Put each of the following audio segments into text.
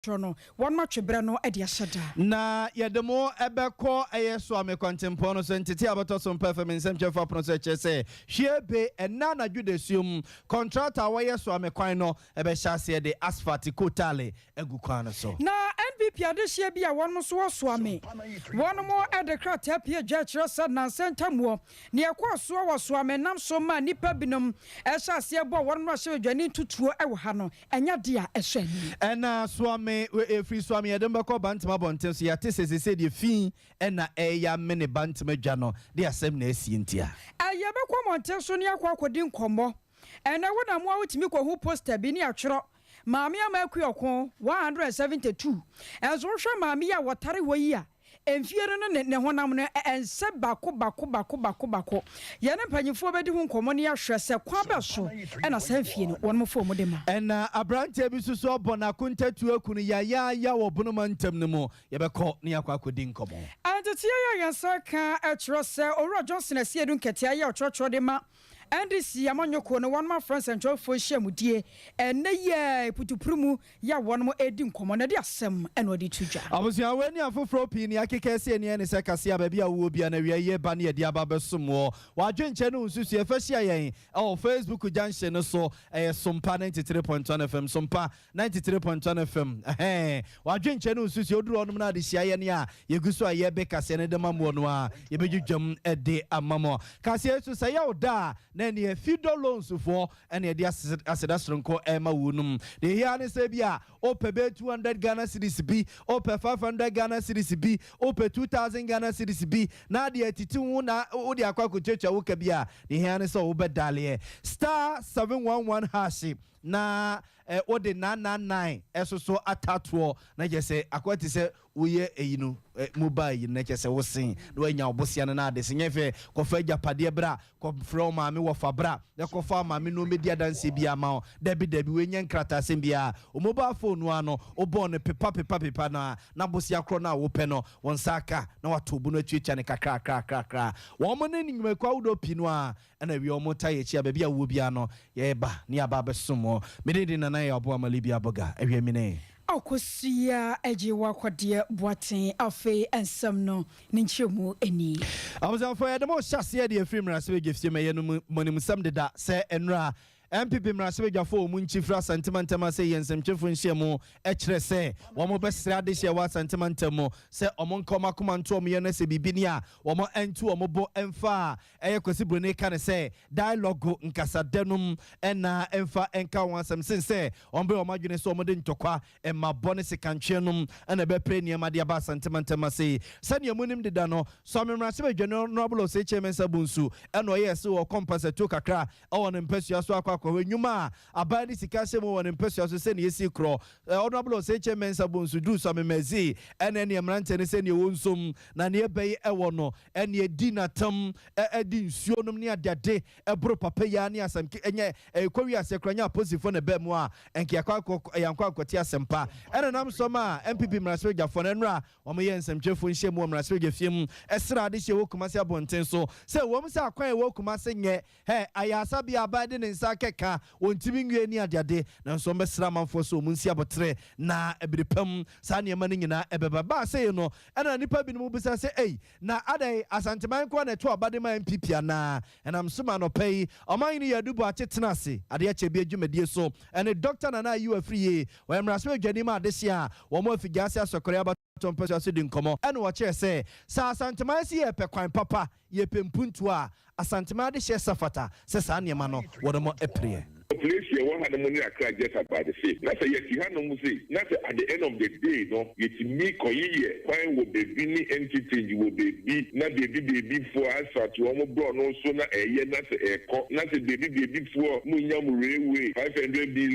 Twerɛ no, wɔnom atwe berɛ no de ahyɛ da. Na yɛde mo bɛkɔ ɛyɛ Soame kwantempɔn no so, Ntetee a bɛtɔ so mpɛ fam nsɛmkyerɛfo apono so ɛkyerɛ sɛ hwie be ɛnnɛ anadwo dasuom, kɔntrata a wɔyɛ Soame kwan no bɛhyɛ aseɛ de asphalt kootaale agu kwan no so. Na NPP adehyeɛ bi a wɔnom nso wɔ Soame, wɔnom de krataa pue dwa kyerɛ sɛ nnansa ntamuo nea ɛkɔɔ soɔ wɔ Soame nam so maa nnipa binom hyɛ aseɛ bɔɔ wɔn mmarahyɛbadwani ntutuo wɔ ha no. Ɛnyɛ ade a ɛsɔ ani. Ɛna Suame, ɛfiri Suame yɛde mo bɛkɔ Bantam abɔnten so, yɛate sɛ seesei deɛ fi na ɛreyɛ amene Bantam adwa no, de asɛm na asie nti a. Yɛbɛkɔ mmɔnten so ne akɔ akɔdi nkɔmmɔ. Ɛnnɛ wo na moa wotumi kɔhu poster bi ne atwerɛ Maame Ama Akuoko 172. Nso wohwɛ maame yi a wɔtare hɔ yi a, Mfie no ne ne honam no ɛnsɛ bako bako bako bako bako. Yɛne mpanyimfoɔ bɛdi ho nkɔmmɔ na yɛahwɛ sɛ kwan bɛ so na saa mfie no wɔnom fa wɔn de ma. Ɛna aberanteɛ bi nso so abɔ n'akontatuo aku no yayaaya wɔ Bono mantam no mu. Yɛbɛkɔ na yɛakɔ akɔdi nkɔmmɔ. Nteteɛ yi a yɛn nsa aka kyerɛ sɛ Owura Johnson Asiedu Nketiah yɛ ɔtwerɛtwerɛ de ma NDC amanyɔkuo no, wɔnom afrɛ nsɛntwerɛfoɔ nhyiamudie ɛnnɛ yi ara putupru mu Yɛ a wɔnom redi nkɔmmɔ na ɛde asɛm na ɔde to dwa. Abusua, wei ne afoforɔ pii nea akeka asi ani ɛne sɛ kasea baabi a wowɔ biara no awia yi ba ne yɛde aba abɛsom woɔ. W'adwenkyerɛ ne wo nsusuiɛ fa hyia yɛn ɛwɔ Facebook junction no so, ɛyɛ Sompa 93.1 FM, Sompa 93.1 FM, ɛhɛɛ, w'adwenkyerɛ ne wo nsusuiɛ woduru hɔnom na ade hyia yɛn a yɛgu so a yɛrebe kaseɛ no de ma moɔ no a yɛbɛdwidwam de ama mo. Kaseɛ yi so sɛ ɛyɛ wo dɛ a na ɛneɛ Fido Loans foɔ ɛna yɛde aseda soronko ɛrema wo nom. Deɛ ɛhia ne sɛ bi a wopɛ bɛyɛ 200 Ghana cedis bi, wopɛ 500 Ghana cedis bi, wopɛ 2000 Ghana cedis bi na adeɛ atiti wo na wode akɔ akɔtuatua wo ka bi a, deɛ ɛhia ne sɛ wobɛdaleɛ star 711 hash na wode 999 ɛsoso atatoɔ na kyerɛ sɛ akɔ te sɛ woyɛ eyi no mobile yi no na kyerɛ sɛ wosen na woanya wo bosea no na ade se nyɛ fɛ kɔfa agyapadeɛ bra kɔfrɛ wo maame wɔfa bra na kɔfa wo maame na ɔmmɛdi adanseɛ biara ma wo dabi dabi wei nyɛ nkrataasɛm biara wo mobile phone no ara no wobɔɔ no pepa pepa pepa no a na bosea korɔ no a wopɛ no wo nsa aka na wato bo no atuatua no kakrakrakrakra wɔn ne nnwumakuo ahodoɔ pii no ara Ɛna awia wɔn taa yɛn akyi a baabi a wowɔ biara no yɛreba ne yɛaba abɛsom wo. Me din de Nana Yaw Boama Libya Boga. Awia mine. Akosua agye w'akɔdeɛ Boateng afei nsɛm no ne nkyerɛmu ni. Abusuafoɔ yɛde mo rehyɛ aseɛ de afiri mmarahyɛbadwafie ma yɛn no mu animsɛm deda sɛ nnora NPP mmarahyɛbadwafoɔ a wɔn nkyi firi Asante mantam ase yɛ nsɛmtwerɛfoɔ nhyiamu kyerɛ sɛ wɔn bɛsrɛ adehyeɛ wɔ Asante mantam mu sɛ wɔn nka wɔn akoma nto wɔn yɛn na sɛ biribi ni a wɔn nto wɔn bo mfa Ɛyɛ Kwasi Broni ka no sɛ dialogue nkasadɛ nom na ɛmfa nka wɔn asɛm sen sɛ wɔbɛyɛ wɔn adwene sɛ wɔde ntɔkwa, mmabɔ ne sekantweɛ nom na ɛbɛpere nneɛma de aba Asante mantam ase. Sɛdeɛ monim deda no, Suame Mmarahyɛbadwani Honourable Osei Kyei Mensah Bonsu na ɔyɛɛ se ɔrekɔ mpasatuo kakra wɔ ne mpasua so akɔ akɔhwɛ nnwuma a aban de sika hyɛ mu wɔ ne mpasua so sɛdeɛ ɛsi korɔ. Honourable Osei Kyei Mensah Bonsu duruu Suame Medzi ne ɛneɛ mmeranteɛ no sɛdeɛ wɔnsom na neɛ ɛbɛyɛ wɔ no ɛne adi n'atam ɛde nsuo nom ne adeade ɛboro papa yi ara ne asɛm ke ɛnyɛ ɛkɔ wiase koraa nyɛ aposifoɔ na ɛbaa mu a ɛnka yɛakɔ akɔ yɛankɔ ankɔte asɛmpa ɛna nam so ma NPP mmarahyɛbadwafoɔ no ɛnora wɔn yɛ nsɛmtwerɛfoɔ nhyiamu wɔ mmarahyɛbadwafie mu ɛsra adehyeɛ wɔ Kumasi abɔnten so sɛ wɔm sɛ akwan ɛwɔ Kumasi nyɛ hɛ ayaresabea aban de ne nsa akɛka wɔntumi nwie ne adeade nanso wɔbɛsrɛ amanfoɔ sɛ wɔn nsi abotere na ɛbere pam saa nneɛma no nyinaa ɛbɛba baa sɛ no Ɛna nnipa binom bisa sɛ, Ei, na adɛn, Asanteman nko ara na ɛto aba de ma NPP anaa? Ɛnam so ma anɔpa yi, Ɔmanhene Yadu Boakye tena ase adeɛ kyɛ bi dwumadie so ne Dɔkta Nana Ayew Afriyie, ɔyɛ mmarahyɛbadwani ma adehyeɛ a wɔn Afigyaase Asɔkɔre abatoɔ mpasua so di nkɔmmɔ. Ɛna ɔkyerɛ sɛ, sɛ Asanteman se yɛrepɛ kwan papa, yɛrepɛ mpuntuo a, Asanteman adehyeɛ sa fata sɛ saa nneɛma no wɔnom pereɛ. Population a ɛwɔ hanom ne Accra just about the same. Na sɛ yɛte hanom sei na sɛ at the end of the day no yɛtumi kɔyeyɛ kwan wɔ baabi ne interchange wɔ baabi na baabi baabi foɔ asphalt wɔn borɔno so na ɛyɛ na sɛ ɛkɔ na sɛ baabi baabi foɔ mo nya mo railway 500 billion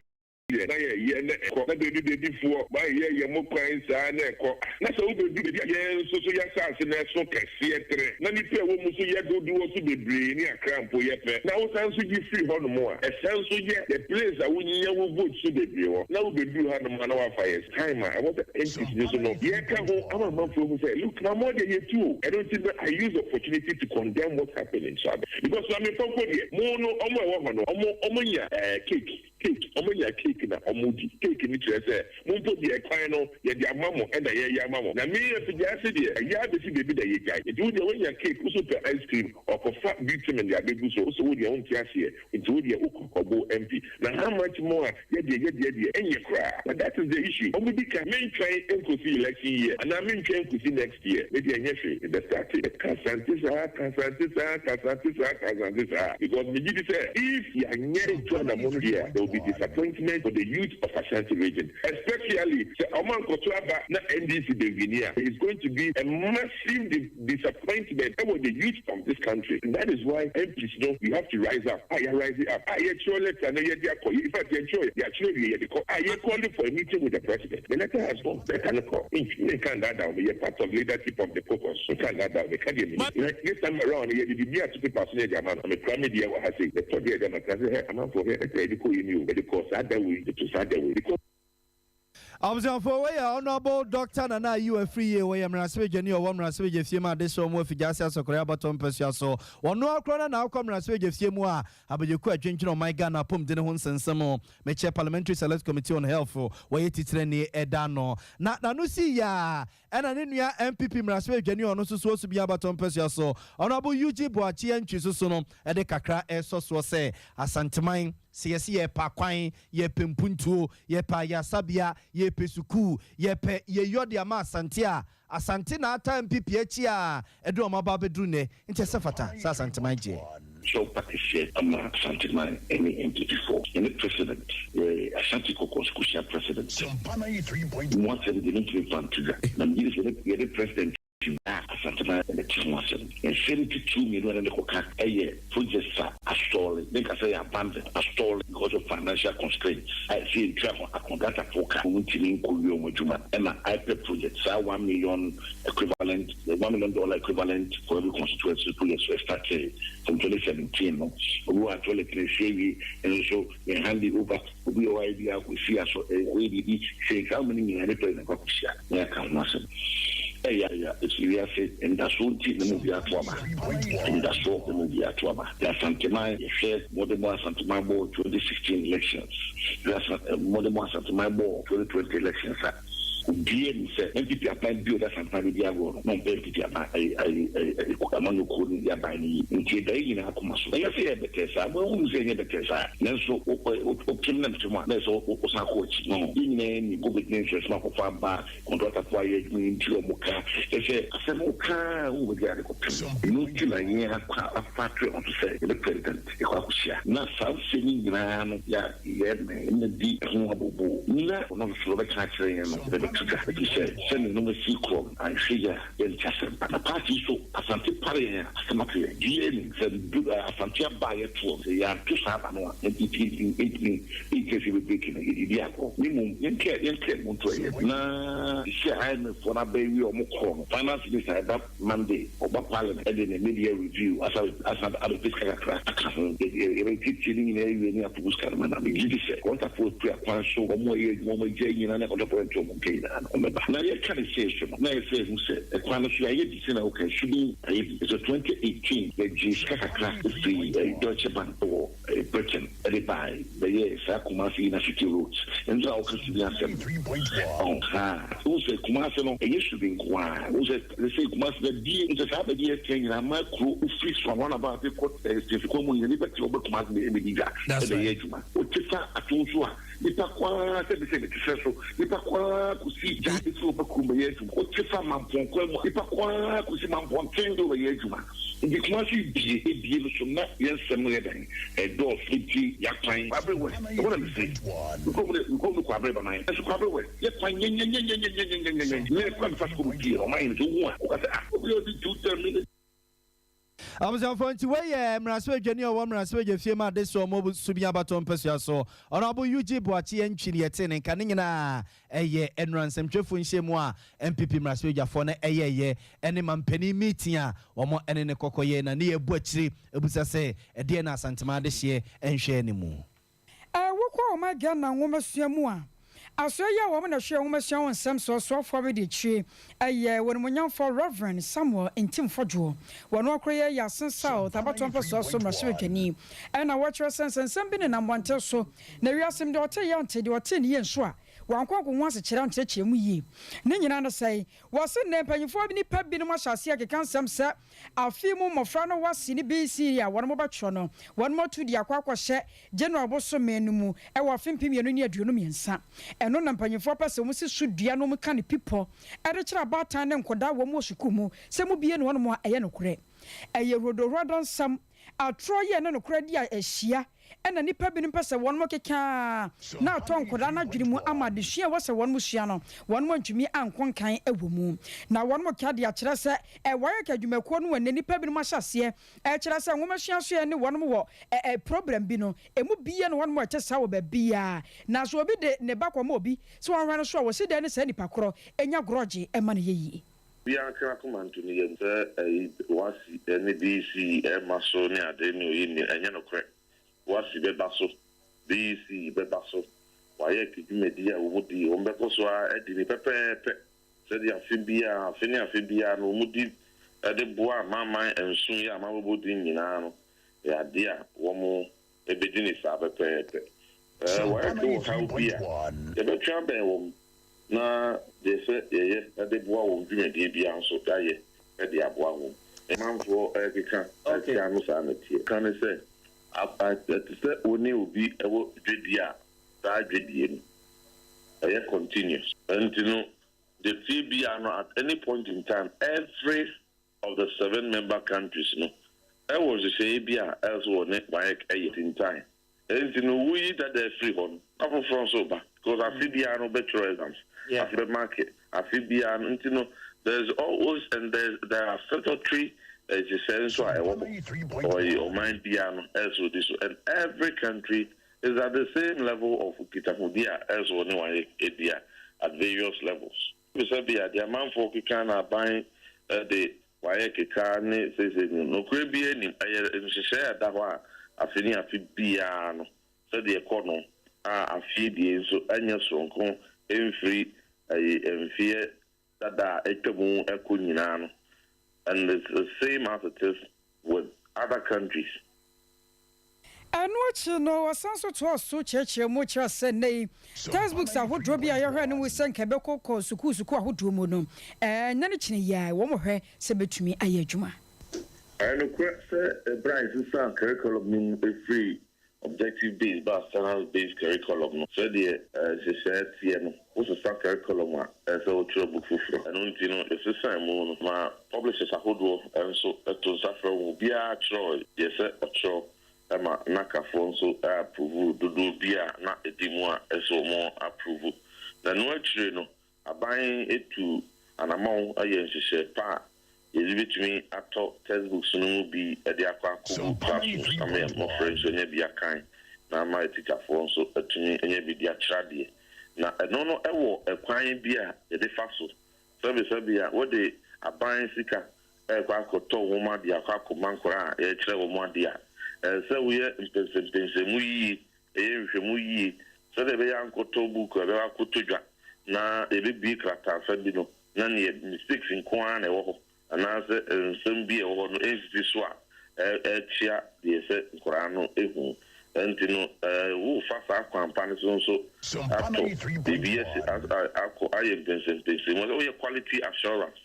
yɛ na yɛ yɛ na ɛkɔ na baabi baabi foɔ mo ayeyɛ yɛ mo kwan saa na ɛkɔ na sɛ wo bɛduru baabi a yɛn nso so y'asaase no ɛso kɛseɛ trɛ na nipa ɛwɔ mu nso yɛ dodoɔ so bebree ne Accra mpo yɛ pɛ na wo san nso gye firi hɔ nom a ɛsan nso yɛ the place a wo nya wo vote so bebree wɔ na wo bɛduru ha nom a na wafa yɛ time a ɛwɔ sɛ MPs no nso no yɛ ka ho ama amanfoɔ ahu sɛ look na mo deɛ yɛ tu o ɛno nti no I use the opportunity to condemn what happened in Suabe because Suame mpo deɛ mo no ɔmo ɛwɔ hɔ no ɔmo ɔmo nya ɛɛ cake. Cake, ɔmo anya cake na ɔmo di. Cake no kyerɛ sɛ mo mpo deɛ kwan no yɛde ama mo ɛna yɛyɛ ama mo. Na me afigya ase deɛ, ɛyɛ abɛsi baabi da yɛgyae. Nti wo deɛ woanya cake, wo so pɛ ice cream, ɔkɔfa bitumen de abɛgu so, wo so wo deɛ wonte aseɛ, nti wo deɛ wokɔ kɔbo MP. Na how much more a yɛdeɛ yɛdeɛ deɛ ɛnyɛ koraa. But that is the issue. Ɔmo di ka mentwɛn nkosi election year anaa mentwɛn nkosi next year. Me deɛ ɛnyɛ hwee. Mebɛ start. Ka Asante saa, ka Asante saa, ka Asante saa, ka Asante saa. Because megye di sɛ if yɛanyɛ ntu anamɔ no deɛ, there will be disappointment for the youth of Ashanti Region. Especially sɛ ɔmo ankɔto aba na NDC bɛ win a, it's going to be a massive disappointment ɛwɔ the youth of this country. And that is why MPs no, we have to rise up. A yɛ rise up. A yɛtwerɛ letter no yɛde akɔ. In fact, yɛntwerɛ, yɛatwerɛ wie, yɛde kɔ. A yɛ calling for a meeting with the president. The letter has gone. Letter no kɔ. Nka ndaadaa me. Yɛ part of leadership of the caucus. Nka ndaadaa me. Ka deɛ mi. This time around, yɛde biribi ato paper so ne yɛde ama no. Mekura me deɛ wɔ ha sei. Yɛtɔ deɛ yɛde ama. Ka sɛ hɛ amanfoɔ, hɛ letter yɛde kɔ yi ni o. Yɛde kɔ saa da wei. Yɛto saa da wei. Because Abusuafoɔ, wɔyɛ Honorable Dr Nana Ayiw Afiri Yie, wɔyɛ mmarahyɛbadwani a ɔwɔ mmarahyɛbadwa fie mu ade hyɛ wɔn afigya ase Asɔkɔrɛ abatɔ mpasua so. Wɔno akorɔ no na akɔ mmarahyɛbadwa fie mu a abadwakuo adwendwene ɔman Ghana apɔmuden ho nsɛnsɛm mekyɛ Parliamentary Select Committee on Health, wɔyɛ titire ɛda no na n'ano si yia ɛna ne nua NPP mmarahyɛbadwani a ɔno nso so osu bi abatɔ mpasua so, Honorable Eugene Boakye Antwi so no, ɛde kakra ɛsɔ soɔ sɛ Asanteman sɛ yɛsɛ yɛpɛ akwan, yɛpɛ mpuntuo, yɛpɛ ayasabea, yɛpɛ sukuu, yɛpɛ yɛyɔ de ama Asante a Asante na ata NPP akyi a ɛde ɔmo aba abɛduru nnɛ, nti ɛsɛ fata sɛ Asanteman gyeɛ. Sɛ ɔba kɛseɛ ama Asanteman ne NPP foɔ, yɛne president, yɛ Ashanti Caucus kɔhyia president mu asɛm deɛ, mentumi mfa nto dwa, na megye di sɛ yɛde president a Asanteman ɛbɛte ho asɛm. Nsɛm titiriw mmienu a ne kɔka ɛyɛ projects a astall, ne nkasa yɛ abandon, astall because of financial constraints a ɛsɛ yɛntua ho akɔntratafoɔ ka, wɔn ntumi nkɔwie wɔn adwuma, ɛna IPEP project, saa 1 million equivalent, $1 million equivalent for every constituency project. So start from 2017 no, obi wɔ toilet na esi awie, ɛno nso yɛn hand over. Obi wɔ hɔ bi akɔsi aso ɛkɔyɛ biribi sɛ saa wɔn nyinaa ne president kɔ akɔhyia na yɛaka ho asɛm. Ɛyɛ ayɛ ɛfiri wiase ndasoɔ nti na mu bi ato aba, ndasoɔ na mu bi ato aba. Yɛ Asanteman, yɛhwɛ mmɔde mu Asanteman bɔɔ 2016 elections, mmɔde mu Asanteman bɔɔ 2020 elections a obiara ni sɛ NPP aban bi o da Asanteman bi di agorɔ no na ɔmpɛ NPP aban ayi ayi ayi amanyɔkuo no di aban no yi. Nti ɛda yi nyinaa akoma so ɛnyɛ sɛ yɛ bɛtɛ saa mo ehunu sɛ ɛnyɛ bɛtɛ saa, nanso ɔpem na ntoma na ɛsɛ ɔsan kɔ akyi no. Yɛn nyinaa ni COVID ne nsɛsɛm akɔfa aba, kɔntɔtafoɔ ayɛ adwuma yi nti ɔmo ka ɛsɛ asɛm kaa wo baabi a de kɔpem ɛno nti na yɛn akɔ afa ato ɛho so sɛ yɛbɛ president yɛkɔ akɔhyia na saa nsɛm yi nyinaa no yɛ yɛ na di ɛho abobo na ɔno nso ɔbɛka akyerɛ yɛn no, yɛbɛto dwa, ɛfiri sɛ sɛne nneɛma si korɔ no anhwɛ yi a yɛnte asɛm pa na party so Asante pare yɛn a asɛm ato yɛn bia nim sɛ Asante aba a yɛtoɔ sɛ yɛanto saa aba no a, ntumi nkyɛ sɛ yɛbɛbreak no, yɛdidi agorɔ ne mmom yɛnkɛ mu nto ɛyɛ na sisi a IMF foɔ no aba awie, ɔmo kɔɔ no, finance minister ɛba Monday, ɔba parliament ɛde ne media review asa asa abɛpɛ sika kakra aka ho. Yɛbɛtietie ne nyinaa awie ne apoku sika no ma na megye di sɛ kɔntafoɔ afiri akwan so, ɔmo a ɛyɛ adwuma, ɔmo agya nyinaa ne kɔntafoɔ ɛnto ɔmo nka nyinaa no ɔmɛba na yɛka ne sei so no na yɛsɛ ehu sɛ ɛkwan no so yɛayɛ bi sɛ na woka su bi ayɛ bi sɛ 2018 yɛgye sika kakra ɛfiri Deutsche Bank wɔ Britain ɛde bae bɛyɛ saa Kumasi inner city roads nso a woka su bi asɛm ɔha wohu sɛ Kumasi no ɛyɛ su bi nko a wohu sɛ sɛ Kumasi na die sɛ saa baabi yɛ kyɛn nyinaa ma kuro wofiri so wɔn aba ase kɔ ɛsɛnfikɔ mu nyina nipa te ɔbɛ Kumasi na ɛbɛdi dwa, ɛbɛyɛ adwuma. Wote fa ato nso a nipa kwaa sɛ bi sɛ bi te sɛ so nipa kwaa kɔsi gya esi ɔbɛ kurom bɛyɛ adwuma. Wote fa Mampɔn mu a nipa kwaa kɔsi Mampɔnten de ɔbɛyɛ adwuma. Nti Kumasi bie ebie no so na yɛn nsɛm no yɛ dan ɛdɔɔso. Nti yakwan Kwabre West ɛwɔ na mefiri nkurom no Kwabre Baman ɛso Kwabre West yɛ kwan nyɛnyɛnyɛnyɛnyɛnyɛnyɛnyɛ ne kwan fa so kɔ fie ɔman yɛn so hu a ɔka sɛ ah, obi a ɔdi 2 10 minutes. Abusuafoɔ, nti wɔyɛ mmarahyɛbadwani a ɔwɔ mmarahyɛbadwa fie mu ade so ɔmo so bi abatɔ mpasua so, Honorable Eugene Boakye Antwi ne yɛte ne nka. Ne nyinaa ɛyɛ nnura nsɛmtwerɛfoɔ nhyia mu a NPP mmarahyɛbadwafoɔ no ɛyɛyɛ ɛne mampanin meeting a wɔn ɛne ne kɔkɔyɛ na ne yɛbu akyire ebusa sɛ ɛdeɛ na Asantema adehyeɛ ɛnhwɛ ne mu. Wokɔ ɔma Ghana nwomasua mu a, Asoɛ yi a wɔn na ɛhwɛ nwomasua ho nsɛm soɔ soafoɔ abadiakyire yɛ Onimuonyamfoɔ Rev. Samuel Ntim Fodjour. Wɔn akoro yɛ Yasin South abatoɔ mpɛsoa so mmarahyɛbadwani. Ɛna wɔkyerɛ sɛ nsɛnsɛm bi nenam mmɔnten so na wiase mu deɛ ɔte yɛ ɔnte, deɛ ɔte ne yie nso a wankɔ anko ho asekyerɛ ankyerɛkyerɛ mu yie. Ne nyinaa ne sɛe, wɔse nnɛ mpanyinfoɔ nnipa binom ahyɛ aseɛ rekeka nsɛm sɛ Afe mu mmɔfra no WASSCE ne BECE a wɔn bɛtwerɛ no, wɔn atu de akɔ akɔhyɛ January bosome no mu wɔ afe 2023. Ɛno na mpanyinfoɔ pɛ sɛ wɔn si so dua na wɔn ka no pipɔ de kyerɛ abaatan ne nkɔdaa wɔn wɔ sukuu mu sɛ mu bie ne wɔnom a ɛyɛ nokorɛ. Ɛyɛ hurodohuro adansɛm, atorɔ yɛ ne nokorɛ di a ɛhyia Ɛna nnipa binom pɛ sɛ wɔnom keka ara na atɔ nkwadaa no adwene mu ama adesua a ɛwɔ sɛ wɔnom sua no, wɔnom antumi anko nkan wɔ mu. Na wɔnom ka de akyerɛ sɛ ɛware ka adwumakuo no ɛnɛ nnipa binom ahyɛ aseɛ ɛkyerɛ sɛ nwoma sua so ɛne wɔnom wɔ ɛ problem bi no, ɛmu biara na wɔnom ɛte saa wɔ baabiara. Na sɛ obi de ne ba kɔma obi sɛ ɔnhwɛ no so a, wɔsi dɛn ne saa nipa korɔ nya grɔgye ma no yɛ yie. Obiara nka n'akoma nto ne yam sɛ ɛyi WASSCE ne BECE ɛmma so ne ade ne oyi ne ɛnyɛ nokorɛ. WASSCE bɛba so, BECE bɛba so, WAEC dwumadi a wɔn di wɔn bɛkɔ so ara adi no pɛpɛɛpɛ sɛdeɛ afe biara afe ne afe biara no wɔn di de boa amanaman nson yi a mabobɔ din nyinaa no ɛyɛ adeɛ a wɔn Ebedi no saa pɛpɛɛpɛ. Sɛ wɔayɛ wɔ haw bi a, yɛbɛtwe abɛn wɔn na deɛ ɛsɛ yɛyɛ de boa wɔn dwumadie biara nso yɛayɛ de aboa wɔn. Amanfoɔ rekeka atia no saa na ɛteɛ. Ka ne sɛ, ɛte sɛ wo ne obi wɔ dwadie a, saa dwadie no, ɛyɛ continuous. Ɛnti no, deɛ ɛteɛ biara no, at any point in time, every of the seven member countries no wɔ nhyehyɛeɛ bi a ɛsɛ sɛ wɔne WAEC yɛ tintan. Enti no woyi dada firi hɔ no na foforɔ nso reba because afe biara no wobɛtwerɛ exams, afe bɛmarke, afe biara no nti no there is always and there there are statutory nhyehyɛe nso a ɛwɔ hɔ ɔyi ɔman biara no ɛsɛ sɛ ɔdi so and every country is at the same level of nkitahodie a ɛsɛ sɛ wɔne WAEC di a at various levels. Bisa bi a, deɛ amanfoɔ keka na aban de wayɛ keka ne seisei no, nokorɛ biara nnim. Ɛyɛ nhyehyɛɛ a ɛda hɔ a afe ne afe biara no, sɛdeɛ ɛkɔ no a afeɛ die nso ɛnyɛ soronko mfiri ɛyi mfeɛ dada a atwa mu kɔ nyinaa no and it's the same as it is with other countries. Ɛno akyi no, ɔsan nso toaa so kyerɛkyerɛɛ mu kyerɛɛ sɛ nnɛyi textbooks ahodoɔ bi a yɛhwɛ anim sɛ nka ɛbɛkɔ kɔ sukuu sukuu ahodoɔ mu no, ɛnyɛ no kyene yi ara, wɔhwɛ sɛ ɛbɛtumi ayɛ adwuma. Ɛyɛ nokorɛ sɛ berɛ a yɛsesaa curriculum no mu firii Objective Based baa Standards Based Curriculum no, sɛdeɛ nhyehyɛeɛ teɛ no, wosesa curriculum a, ɛsɛ sɛ wotwerɛ book foforɔ. Ɛno nti no, yɛsesaa mu no maa publishers ahodoɔ nso to nsa frɛ wɔn, obiara twerɛɛ deɛ ɛsɛ ɔtwerɛ ma NACAfoɔ nso approve dodoɔ bi a na ɛdi mu a ɛsɛ wɔn approve. Na ɛno akyire no, aban atu anamɔn ayɛ nhyehyɛe pa a yɛde betumi atɔ textbooks no mu bi de akɔ akogu classrooms ama yɛn mmɔfra nso anya bi akan na ama atikyafoɔ nso atumi anya bi de akyerɛ adeɛ. Na ɛno no wɔ kwan bi a yɛde fa so. Sɛbesɛbe a wode aban sika rekɔ akɔtɔ nwoma de akɔ akɔma nkwadaa a yɛrekyerɛ wɔn adeɛ a, ɛsɛ sɛ woyɛ mpɛnsɛmpɛnsɛmu yie Yɛyɛ nhwehwɛmu yie sɛdeɛ ɛbɛyɛ a ankɔtɔ book a ɛbɛba akɔtɔ dwa na yɛbɛbue krataafa bi no na neɛ mistakes nko ara na ɛwɔ hɔ anaasɛ nsɛm bi a ɛwɔ hɔ no ɛnsisi so a ɛkyea deɛ sɛ nkwadaa no hu. Ɛnti no worefa saa kwan pa no so nso ato biribi asi akɔ ayɛ mpɛnsɛmpɛnsɛmu. Ɛsɛ sɛ woyɛ quality assurance,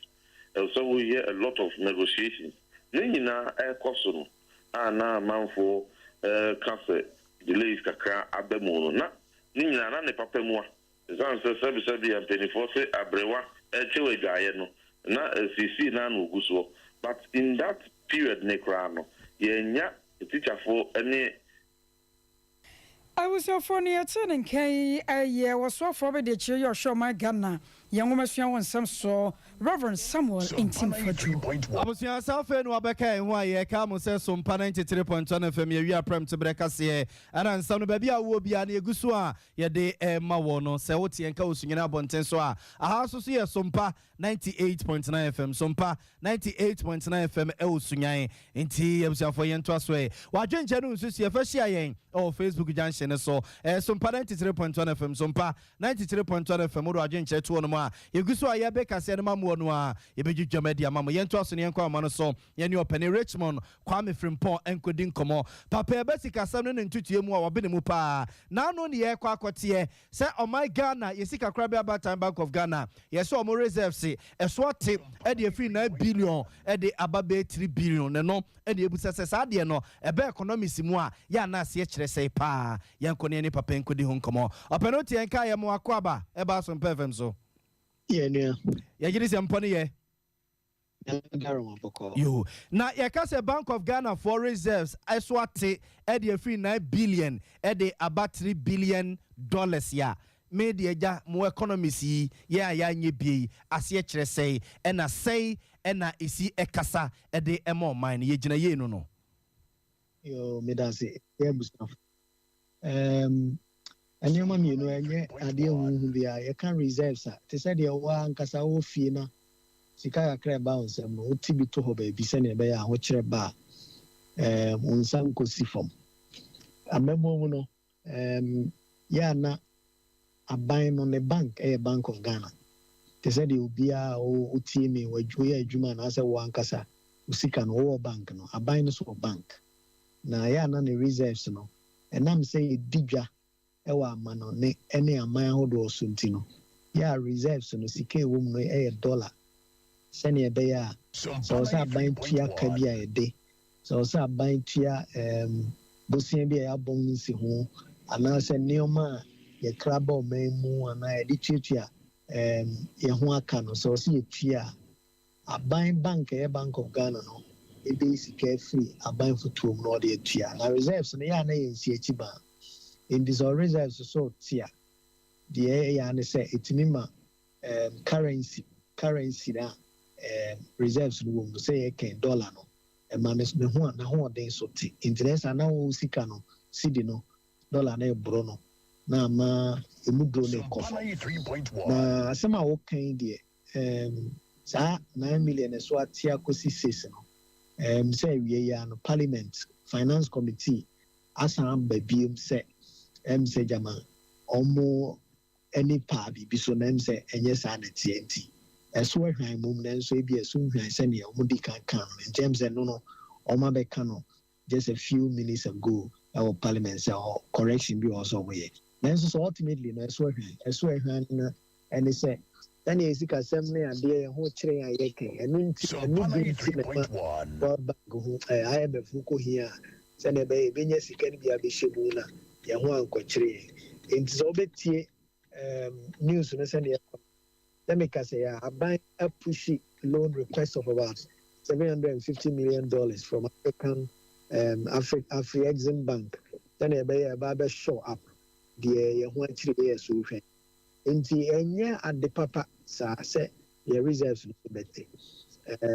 ɛsɛ sɛ woyɛ a lot of negotiations. Ne nyinaa ɛrekɔ so no, a na amanfoɔ reka sɛ delays kakra aba mu no, na ne nyinaa na ne papa mua. Ɛsiane sɛ sɛbesɛbe a mpaninfoɔ se aberewa rekyɛw adwaeɛ no, na seesei no ara na ɔgu soɔ. But in that period no koraa no, yɛannya atikyafoɔ ne. Abusuafoɔ no yɛtee ne nka yi yɛ ɔsoafoɔ abadiakyire yi a ɔhwɛ ɔman Ghana yɛn nwomasua ho nsɛm soɔ Rev. Samuel Ntim Fadwo. Abusua saa afei na wabɛka yɛn ho a yɛka mo sɛ Sompa 93.1 FM yɛwie aprɛm teberɛ kaseɛ ɛna nsɛm no baabi a wowɔ biara no yɛgu so a yɛde rema wɔ no sɛ wote yɛn nka wɔ Sunyani abɔnten so a aha nso so yɛ Sompa 98.9 FM Sompa 98.9 FM ɛwɔ Sunyan. Nti abusuafoɔ yɛntoa so ɛ. W'adwenkyɛ no nsusuiɛ fa hyia yɛn ɛwɔ Facebook Junction. no so. Sompa 93.1 FM, Sompa 93.1 FM, wode adwenkyerɛ to hɔ nom a, yɛgu so a yɛbɛ kaseɛ no ma moɔ no a, yɛbɛdwidwam adi ama mo. Yɛntoa so ne yɛnkɔ ama no so. Yɛne ɔpani Richmond Kwame Frimpɔn nkɔdi nkɔmmɔ. Papa, ɛbɛ sikasɛm no ne ntutue mu a wɔbe ne mu paa. Naano ne yɛkɔ akɔteɛ sɛ ɔman Ghana yɛsi kakra bi abatan Bank of Ghana, yɛsɛ ɔmo reserves ɛso ate ɛde afiri 9 billion ɛde aba bɛyɛ 3 billion. Ne no ɛde ebusa sɛ saa adeɛ no ɛbɛ economics mu a yɛ anaase kyerɛ sɛ paa. Yɛnkɔ ne yɛne papa nkɔdi ho nkɔmmɔ. Ɔpɛ no tiɛ nka yɛ mo akɔ aba ɛba Asompa FM so. Yɛ nua. Yɛgyere sɛ mpɔ no yɛ. Yo, na yɛka sɛ Bank of Ghana for reserves ɛso ate ɛde afiri 9 billion ɛde aba $3 billion ya me deɛ agya mo economics yi yɛ a yɛanyɛ bie yi aseɛ kyerɛ sɛe, ɛna sɛe ɛna ɛsi ɛkasa ɛde ɛma ɔman no yɛgyina yie no. Yo, medase. Yɛ abusuafo, nneɛma mmienu ɛnyɛ adeɛ huhu bi a yɛka reserves a, te sɛ deɛ wo ankasa wɔ fie na sika kakra ɛba wo nsɛm no, wote bi to hɔ baabi sɛnea ɛbɛyɛ a ahokyerɛ ba a, wo nsa nkɔsi fam. Amammuo mu no, yɛ ana aban no ne bank ɛyɛ Bank of Ghana. Te sɛ deɛ obiara a wotie me, woyɛ adwuma anaasɛ wo ankasa wo sika no wowɔ bank no, aban no so wɔ bank na yɛ ana ne reserves no, ɛnam sɛ yɛdi dwa ɛwɔ amanɔne ne aman ahodoɔ so nti no, yɛ a reserves no, sika ɛwɔ mu no ɛyɛ dollar, sɛnea ɛbɛyɛ a sɛ ɔsɛ aban tua ka bi a yɛde, sɛ ɔsɛ aban tua bosea bi a yɛabɔ ho nsi ho, anaasɛ nneɛma a yɛkra ba ɔman mu anaa yɛde tuatua yɛn ho aka no, sɛ ɔsɛ yɛtua a, aban bank ɛyɛ Bank of Ghana no ɛbɛyi sika afiri aban fotuo mu na ɔde atua. Na reserves no, yɛ a na yɛ nsi akyi baa nti sɛ reserves so te a, deɛ ɛyɛ ne sɛ ɛtumi ma currency na reserves no wɔ mu, sɛ yɛkɛn dollar no, ɛma ne ho a n'ahoɔden so te. Nti na ɛsɛ na wɔn sika no, cedi no, dollar no ɛboro no na ama emu duro no ɛkɔ fam. Na asɛm a wɔkan deɛ, saa 9 million ɛso ate akɔsi 6 no, sɛ awie yi ano Parliament Finance Committee asan aba biem sɛ sɛ gyama ɔmo ani paa biribi so na sɛ ɛnyɛ saa na teɛ, nti ɛso ahwan mom, nanso ebi ɛso nhwan sɛnea ɔmo di kan kan no. Nti sɛ no ɔmo abɛka no just a few minutes ago ɛwɔ Parliament sɛ ɔ correction bi wɔ sɛ ɔmo yɛ, nanso so ultimately no ɛso ahwan. Ɛso ahwan no ɛne sɛ sɛnea esikasɛm ne adeɛ yɛn ho kyerɛ yɛn a yɛkɛn ɛno nti, ɛno bi nti na ɛma World Bank ho IMF ho kɔ hia a, sɛnea ɛbɛyɛ ebenya sika no bi abɛhyɛ mu na yɛn ho ankɔkyerɛ yɛn. Nti sɛ ɔbɛtie news no sɛnea ɛkɔ, let me ka sɛ yɛ aban apush loan request of about $750 million from African Afri Exim Bank sɛnea ɛbɛyɛ ɛba abɛ shore up deɛ yɛn ho akyerɛ yɛ so hwɛ. Nti ɛnyɛ ade papa saa sɛ yɛ reserves no bɛte.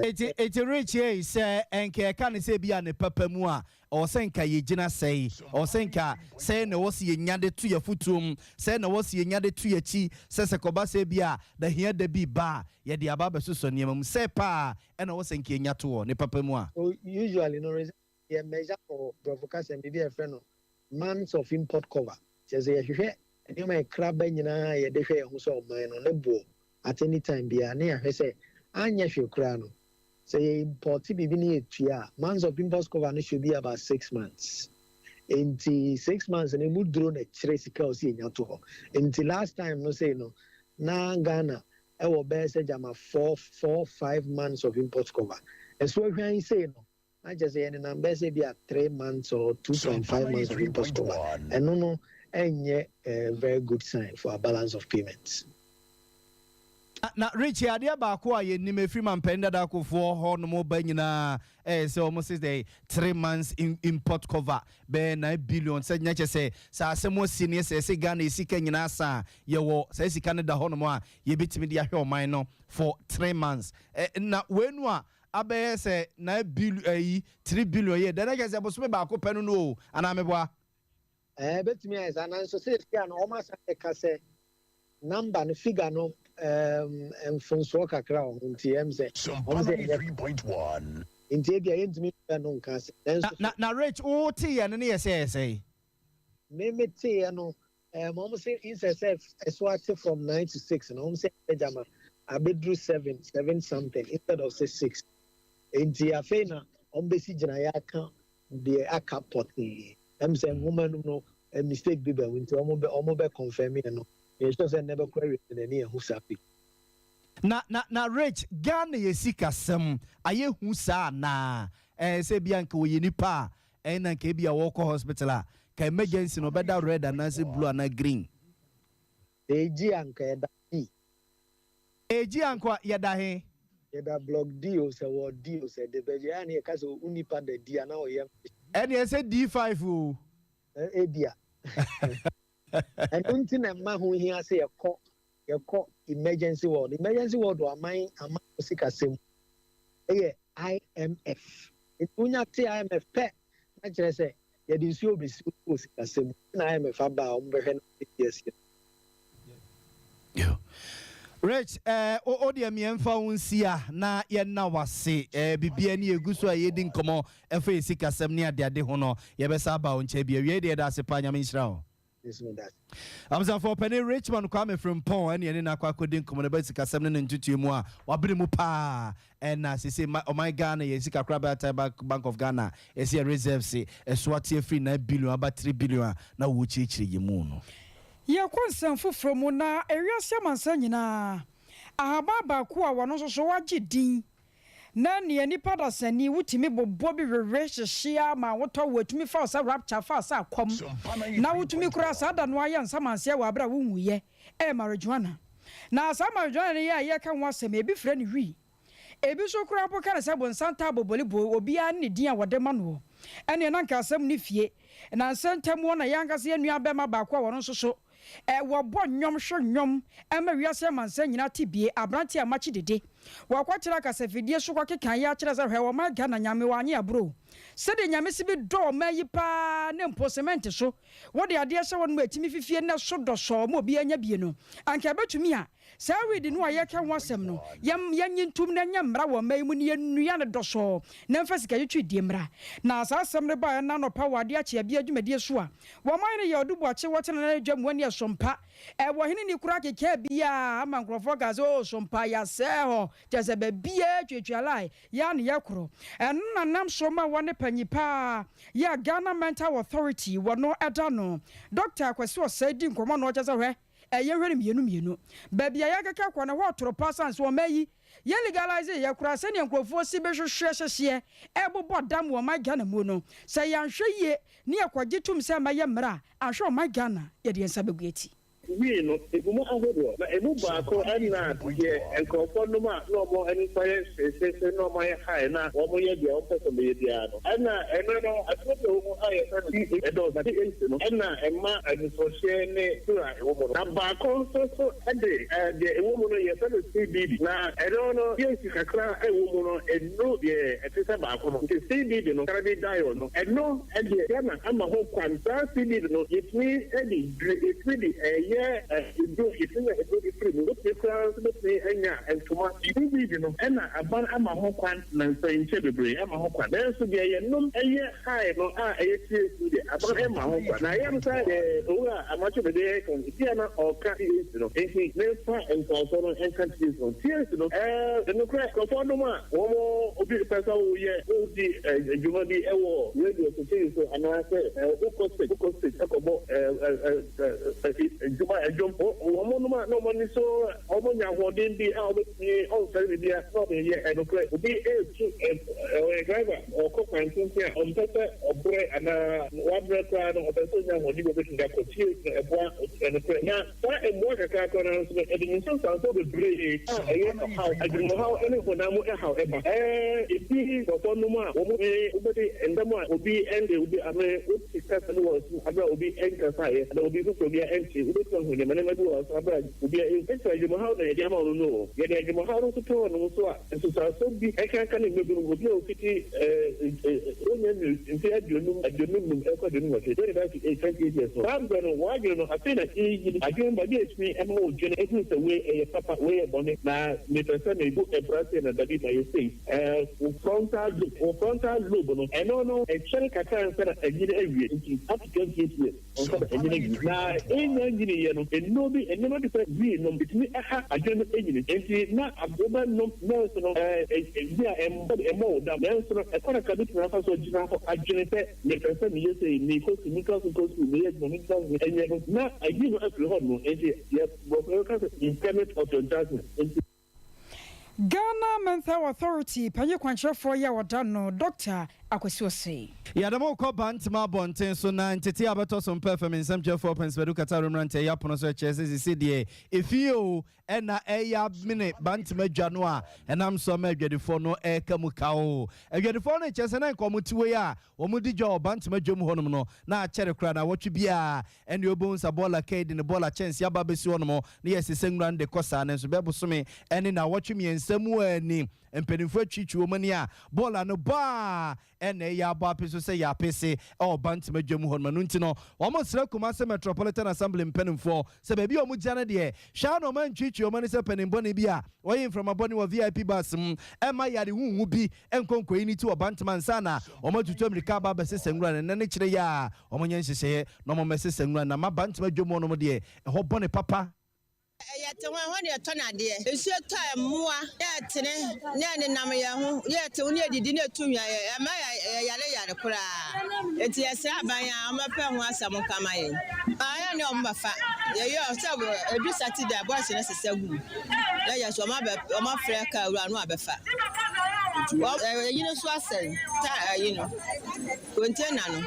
Eti Rich yi, sɛ nka ɛka ne sɛ bi a ne papa mu a, ɔwɔ sɛ nka yɛgyina sɛe, ɔwɔ sɛ nka sɛe na ɛwɔ sɛ yɛnya de to yɛ fotuom, sɛe na ɛwɔ sɛ yɛnya de to yɛkyi, sɛ kɔba sɛ bi a da hia da bi ba a, yɛde aba abɛsosɔ nneɛma mu sɛ paa ɛna ɛwɔ sɛ nka yɛnya to wɔ ne papa mu a. So usually no, reserve yɛ measure for borɔfo kasa biribi a yɛfrɛ no months of import cover, kyerɛ sɛ yɛhwehwɛ nneɛma yɛkra ba nyinaa, yɛde hwɛ yɛn ho sɛ ɔman no ne boɔ at any time biara, ne yɛahwɛ sɛ anyɛ hwee koraa no, sɛ yɛ import biribi ne yɛtua a, months of import cover no should be about 6 months. Nti 6 months no emu duro na kyerɛ sika a ɔsi yɛnya to hɔ. Nti last time no sei no, na Ghana ɛwɔ bɛyɛ sɛ gyama 4, 4, 5 months of import cover. Ɛso ahwan sei no, na kyerɛ sɛ yɛnenam bɛyɛ sɛ bi a 3 months or 2.5 months of import cover. Ɛno no ɛnyɛ a very good sign for our balance of payments. Na Rich, adeɛ baako a yɛnim ɛfiri ma mpanin dada akofoɔ hɔ nom ba nyinaa ɛyɛ sɛ ɔmo sɛ sɛ 3 months import cover bɛyɛ 9 billion, sɛ nyɛ kyɛ sɛ sɛ asɛm asi ne sɛ Ghana sika nyinaa sa a, yɛwɔ saa sika no da hɔ nom a yɛbɛtumi de ahwɛ ɔman no for 3 months. Na wei nu a abɛyɛ sɛ 9 billion ɛyi 3 billion yɛ dɛn kyɛ sɛ bosome baako pɛ no o, anaa meboa? Ɛɛ, bɛtumi ayɛ saa, nanso sɛ a no ɔmo asan ɛka sɛ number no, figure no, mfonsoɔ kakra wɔ ho, nti sɛ ɔmo sɛ ɛnyɛ nti ebi a yɛntumi fɛ no nka sɛ nanso. Na Rich, wote yɛ no ne yɛ sɛ yɛ sɛ. Me me teeɛ no, ɛɛm wɔn se instead sɛ ɛso ate from 9 to 6 no, wɔn se ɛgyama abɛduru 7, 7 something instead of say 6. Nti afei na wɔn bɛsi gyinaeɛ aka deɛ aka pɔtee. Sɛ nwoma no mu no, mistake bi bɛ mu, nti wɔn bɛ confirm yɛ no. Yɛhyɛ sɛ nnɛ bɛkɔ awie n'ani ɛho saa bi. Na Rich, Ghana yɛ sikasɛm ayɛ hu saa anaa? Sɛ bia nka wɔyɛ nipa a, ɛna nka ebi a wɔkɔ hospital a, ka emergency no ɔbɛda red anaasɛ blue anaa green? Eji anka yɛda D. Eji anka yɛda he? Yɛda block D o, sɛ wɔ D o, sɛ de bɛgye ɛyà ni yɛka sɛ o nipa da D ana ɔyɛ. Ɛne ɛsɛ D5 o. Ebia ɛno nti na ɛma ho hia sɛ yɛkɔ emergency ward. Emergency ward wɔ aman sikasɛm ɛyɛ IMF. Nti wonya te IMF pɛ na kyerɛ sɛ yɛde nsuo bɛsi wɔ sikasɛm na IMF aba a wɔn bɛhwɛ no yɛsi. Rich, o deɛ mmiɛnfa wo nsia na yɛnna wase. Bibia ne yɛgu so a yɛdi nkɔmmɔ ɛfa yɛ sikasɛm ne adeade ho no, yɛbɛsa aba wo nkyɛn bi awie deɛ. Yɛda ase paa, Nyame nhyira wo. Abusuafoɔ, panin Richmond Kwame Frimpɔn ɛne ɛne n'akɔ akɔdi nkɔmmɔ no bɛ sikasɛm ne ne ntutuo mu a wabere mu paa. Ɛna sese ɔman Ghana yɛ sika kora bɛata Bank of Ghana ɛsi yɛ reserves ɛso ate afiri 9 billion aba 3 billion a na wɔkyerɛkyerɛ yɛ mu no. Yɛkɔ nsɛm foforɔ mu na ewiase amansa nyinaa, ahaban baako a wɔno nso so wagye din na nea nipa dasani wotumi bobɔ bi wewe hyehyia ma wotɔ, wɔtumi fa sɛ rapture fa sɛ akɔm na wotumi kora saa da no ayɛ nsamanseɛ wɔ abere a wonwuyɛ, ɛyɛ marijuana. Na saa marijuana no yɛ a yɛka ho asɛm, ebi frɛ no wii, ebi nso koraa mpo ka ne sɛ bonsam taa bobolibo. Obiara ne din a wɔde ma noɔ. Ɛneɛ na nka asɛm no fie na nsɛ ntam hɔ na yɛankasa yɛn nua bɛrima baako a wɔno nso so wɔbɔ nnwom hwɛ nnwom ɛma wiase amansa nyinaa te bie, aberante a makye dede, wɔakɔkyerɛ akasafidie so kɔkeka yɛ akyerɛ sɛ, hwɛ, wɔma Ghana Nyame wɔanye aburo sɛdeɛ Nyame si bi dɔ ɔma yi paa, ne mpo cement so wode adeɛ hyɛ wɔn mu atumi fifie ne so dɔsɔɔ ma obi anya bie no, anka ɛbɛtumi a saa weed no a yɛka ho asɛm no, yɛnye ntom na nyɛ mmara wɔ mma yi mu ne yɛnnua no dɔsɔɔ na mfa sika twitwi die mmara. Na saa asɛm no baeɛ na anɔpa wɔ adeɛ akye abia dwumadie so a wɔman no yɛ ɔdo buakye wɔtena na adwa mu ne ɛsompa ɛwɔ hene ne kura keka biaa ama nkurɔfoɔ ka sɛ o sompa yɛasɛe hɔ, kyerɛ sɛ baabiaa tuatua line yɛa ne yɛkorɔ. Ɛno na nam so ma wɔne panyi paa yɛ Ghana Mental Authority wɔno ɛda no, Dr Kwasi Ɔsɛe, di nkɔmmɔ na ɔkyɛ sɛ, hwɛ, ɛyɛ hwɛ no mmienu mmienu baabi a yɛakeka kɔ no hɔ ɔtoro pa san so ɔma yi yɛn legalise yɛ koraa sɛnea nkurɔfoɔ si bɛhwehwɛ hyehyeɛ ɛbobɔ dam wɔ ɔman Ghana mu no, sɛ yɛanhwɛ yie ne yɛkɔgye tom sɛ ɛmɛyɛ mmerɛ a ahwɛ ɔman Ghana yɛde yɛn nsa bɛgu akyi. Wii no egu mu ahodoɔ na emu baako ɛna deɛ nkurɔfoɔ nom a na wɔn ani nso ayɛ hyehyehye na wɔn ayɛ high na wɔn yɛ deɛ wɔn pɛ sɛ wɔyɛ biara no. Ɛna ɛno no aduro bi wɔ mu a yɛfrɛ no THC, ɛdɔɔso, na THC no ɛna ɛma anisɔhyɛ ne sura ɛwɔ mu no. Na baako nso so ɛde deɛ ɛwɔ mu no yɛfrɛ no CBD, na ɛno no THC kakra a ɛwɔ mu no ɛnu deɛ ɛte sɛ baako no. Nti CBD no, cannabidiol no, ɛno ɛdeɛ Ghana ama ho kwan. Saa CBD no yɛtumi ɛde dure, yɛtumi de ɛyɛ eduro, yɛtumi nya eduro de firi mu, wotumi koraa nso bɛtumi anya ntoma. CBD no ɛna aban ama ho kwan na nsɛnkyɛ bebree ama ho kwan, nanso deɛ yɛnom ɛyɛ high no a ɛyɛ THC deɛ, aban ɛma ho kwan. Na ɛyɛ no sɛ deɛ owura amakye bɛde ɛka ebi a na ɔka THC no, nti memfa ntoasoɔ no ɛnka THC no. THC no nokorɛ nkurɔfoɔ nom a wɔn obi pɛ sɛ woyɛ wodi adwuma bi ɛwɔ radio so, TV so, anaasɛ wokɔ stage ɛkɔbɔ adwuma adwom, wɔn nom a na wɔn ani so wɔn nya ahoɔden bi a wɔbɛtumi ɔnfɛre biribi a na ɔde yɛ. Ɛnokorɛ obi etu ɔyɛ driver, ɔkɔ kwan tenten a ɔmpɛ sɛ ɔbrɛ anaa wabrɛ koraa no, ɔpɛ sɛ ɔnya ahoɔden bi a ɔbɛtumi de akɔ tie no, ɛboa. Ɛnokorɛ na saa mmoa kakra no nso no ɛde ne nsonsanso bebree a ɛyɛ ɔhaw, adwenemhaw ne honam mu ɛhaw ɛba. Ebi nkurɔfoɔ nom a wɔn wobɛde ndɛm a obi ɛnde obi ame wote kasa no wɔ abere a obi ɛnkasaeɛ na obi foforɔ bi ɛnte wobɛtumi. Wobɛtumi ahu nneɛma nneɛma bi wɔ hɔ saa berɛ a obiara nhu. Enti adwenemhaw na yɛde ama wo no no o. Yɛde adwenemhaw no nso to hɔnom nso a, nsunsuansoɔ bi ɛkanka ne mmabunu, obi a ɔfiti ɔnnya nnuru mfeɛ aduonum, 25 rekɔ 28, 25 to 8, 28 years no. Saa berɛ no, w'adwene no, afei na ɛrenyini. Adwene no baabi a ɛtumi ma wodwene hunu sɛ wei ɛyɛ papa, wei yɛ bɔne, na mepɛ sɛ mebu bra sei na dabi mayɛ sei. Wo frontal lobe, wo frontal lobe no, ɛno no, ɛkyɛre kakra ansa na anyini awie, nti up to 28 years ansa na anyini awie. Na ɛnnya nyiniiɛ no, nnuro bi, nneɛma bi te sɛ wii nom, ɛtumi ha adwene no nyini. Nti na wobɛnom nanso no, bi a ɛmmɔ wo dam, nanso no, ɛkwan kakra bɛtumi afa so agyina hɔ adwene sɛ mepɛ sɛ meyɛ sei, mekɔ sukuu, mentena so nkɔ sukuu, meyɛ adwuma, mentena so nyɛ no, na ayi no afiri hɔ nom. Nti yɛ, borɔfo no bɛka sɛ impairment of your judgement. Nti. Ghana Menthol Authority panyin kwankyerɛfoɔ yi a wɔda no Dɔkta Akwasi Osei. Yɛde mo rekɔ Bantama abɔnten so na ntetee a bɛtɔ so mpɛ fam nsɛmtwerɛfoɔ Pɛnsipadu Kataro mmeranteɛ yi apono so kyerɛ sɛ seesei deɛ efie o na ɛreyɛ amene Bantama dwa no a ɛnam so ama adwadifoɔ no reka mu ka o. Adwadifoɔ no rekyerɛ sɛ na nka wɔn te wei a wɔdi dwa wɔ Bantama dwam hɔnom no na akyɛre koraa naawɔtwe biara Ɛnde obohu sa bɔɔla kai de ne bɔɔla kyɛnsee aba abɛsi hɔnom na yɛresesa nwura no de kɔ saa nanso bɛyɛ bosome ne nnawɔtwe mmiɛnsa mu ara ni, mpanimfoɔ atwitwi wɔn ani a bɔɔla no bɔ a ɛna ɛyɛ abɔ ape so sɛ yɛapese wɔ Bantama dwam hɔnom. Ɛno nti no, wɔsrɛ Kumasi Metropolitan Assembly mpanimfoɔ sɛ baabi a wɔgyina no deɛ, hwɛ ara na wɔantwitwi wɔn ani sɛ panin bɔne bi a ɔyɛ mframa bɔne wɔ VIP bus mu mma yare huhu bi nkɔ nkɔyi ne ti wɔ Bantama ansa na wɔatutu ammirika aba abɛsesa nwura no. Ɛnnɛ ne kyerɛ yi a Wɔnyɛ nhyehyɛeɛ na wɔmmɛsesa nwura na ma Bantama dwam hɔ nom deɛ ɛhɔ bɔne papa. Yɛ te ho, ɛhɔ na yɛtɔn adeɛ. Nsuo tɔ a, mmoa na ɛtene na ɛnenam yɛn ho. Yɛ te ho na yɛdidi na ɛtu hwa yɛ, ɛma yɛyare yare koraa. Enti yɛsrɛ aban a wɔmmɛpɛ ho asɛm nka ma yɛn. Ayɛ ne wɔn bɛfa. Yɛyɛ sɛ ɛdu Saturday a boys no sesa gu mu. Na yɛ nso wɔn abɛ wɔn afrɛ kaa wura no abɛfa. Wɔn ɛyi no nso asɛe ta ɛyi no. Container no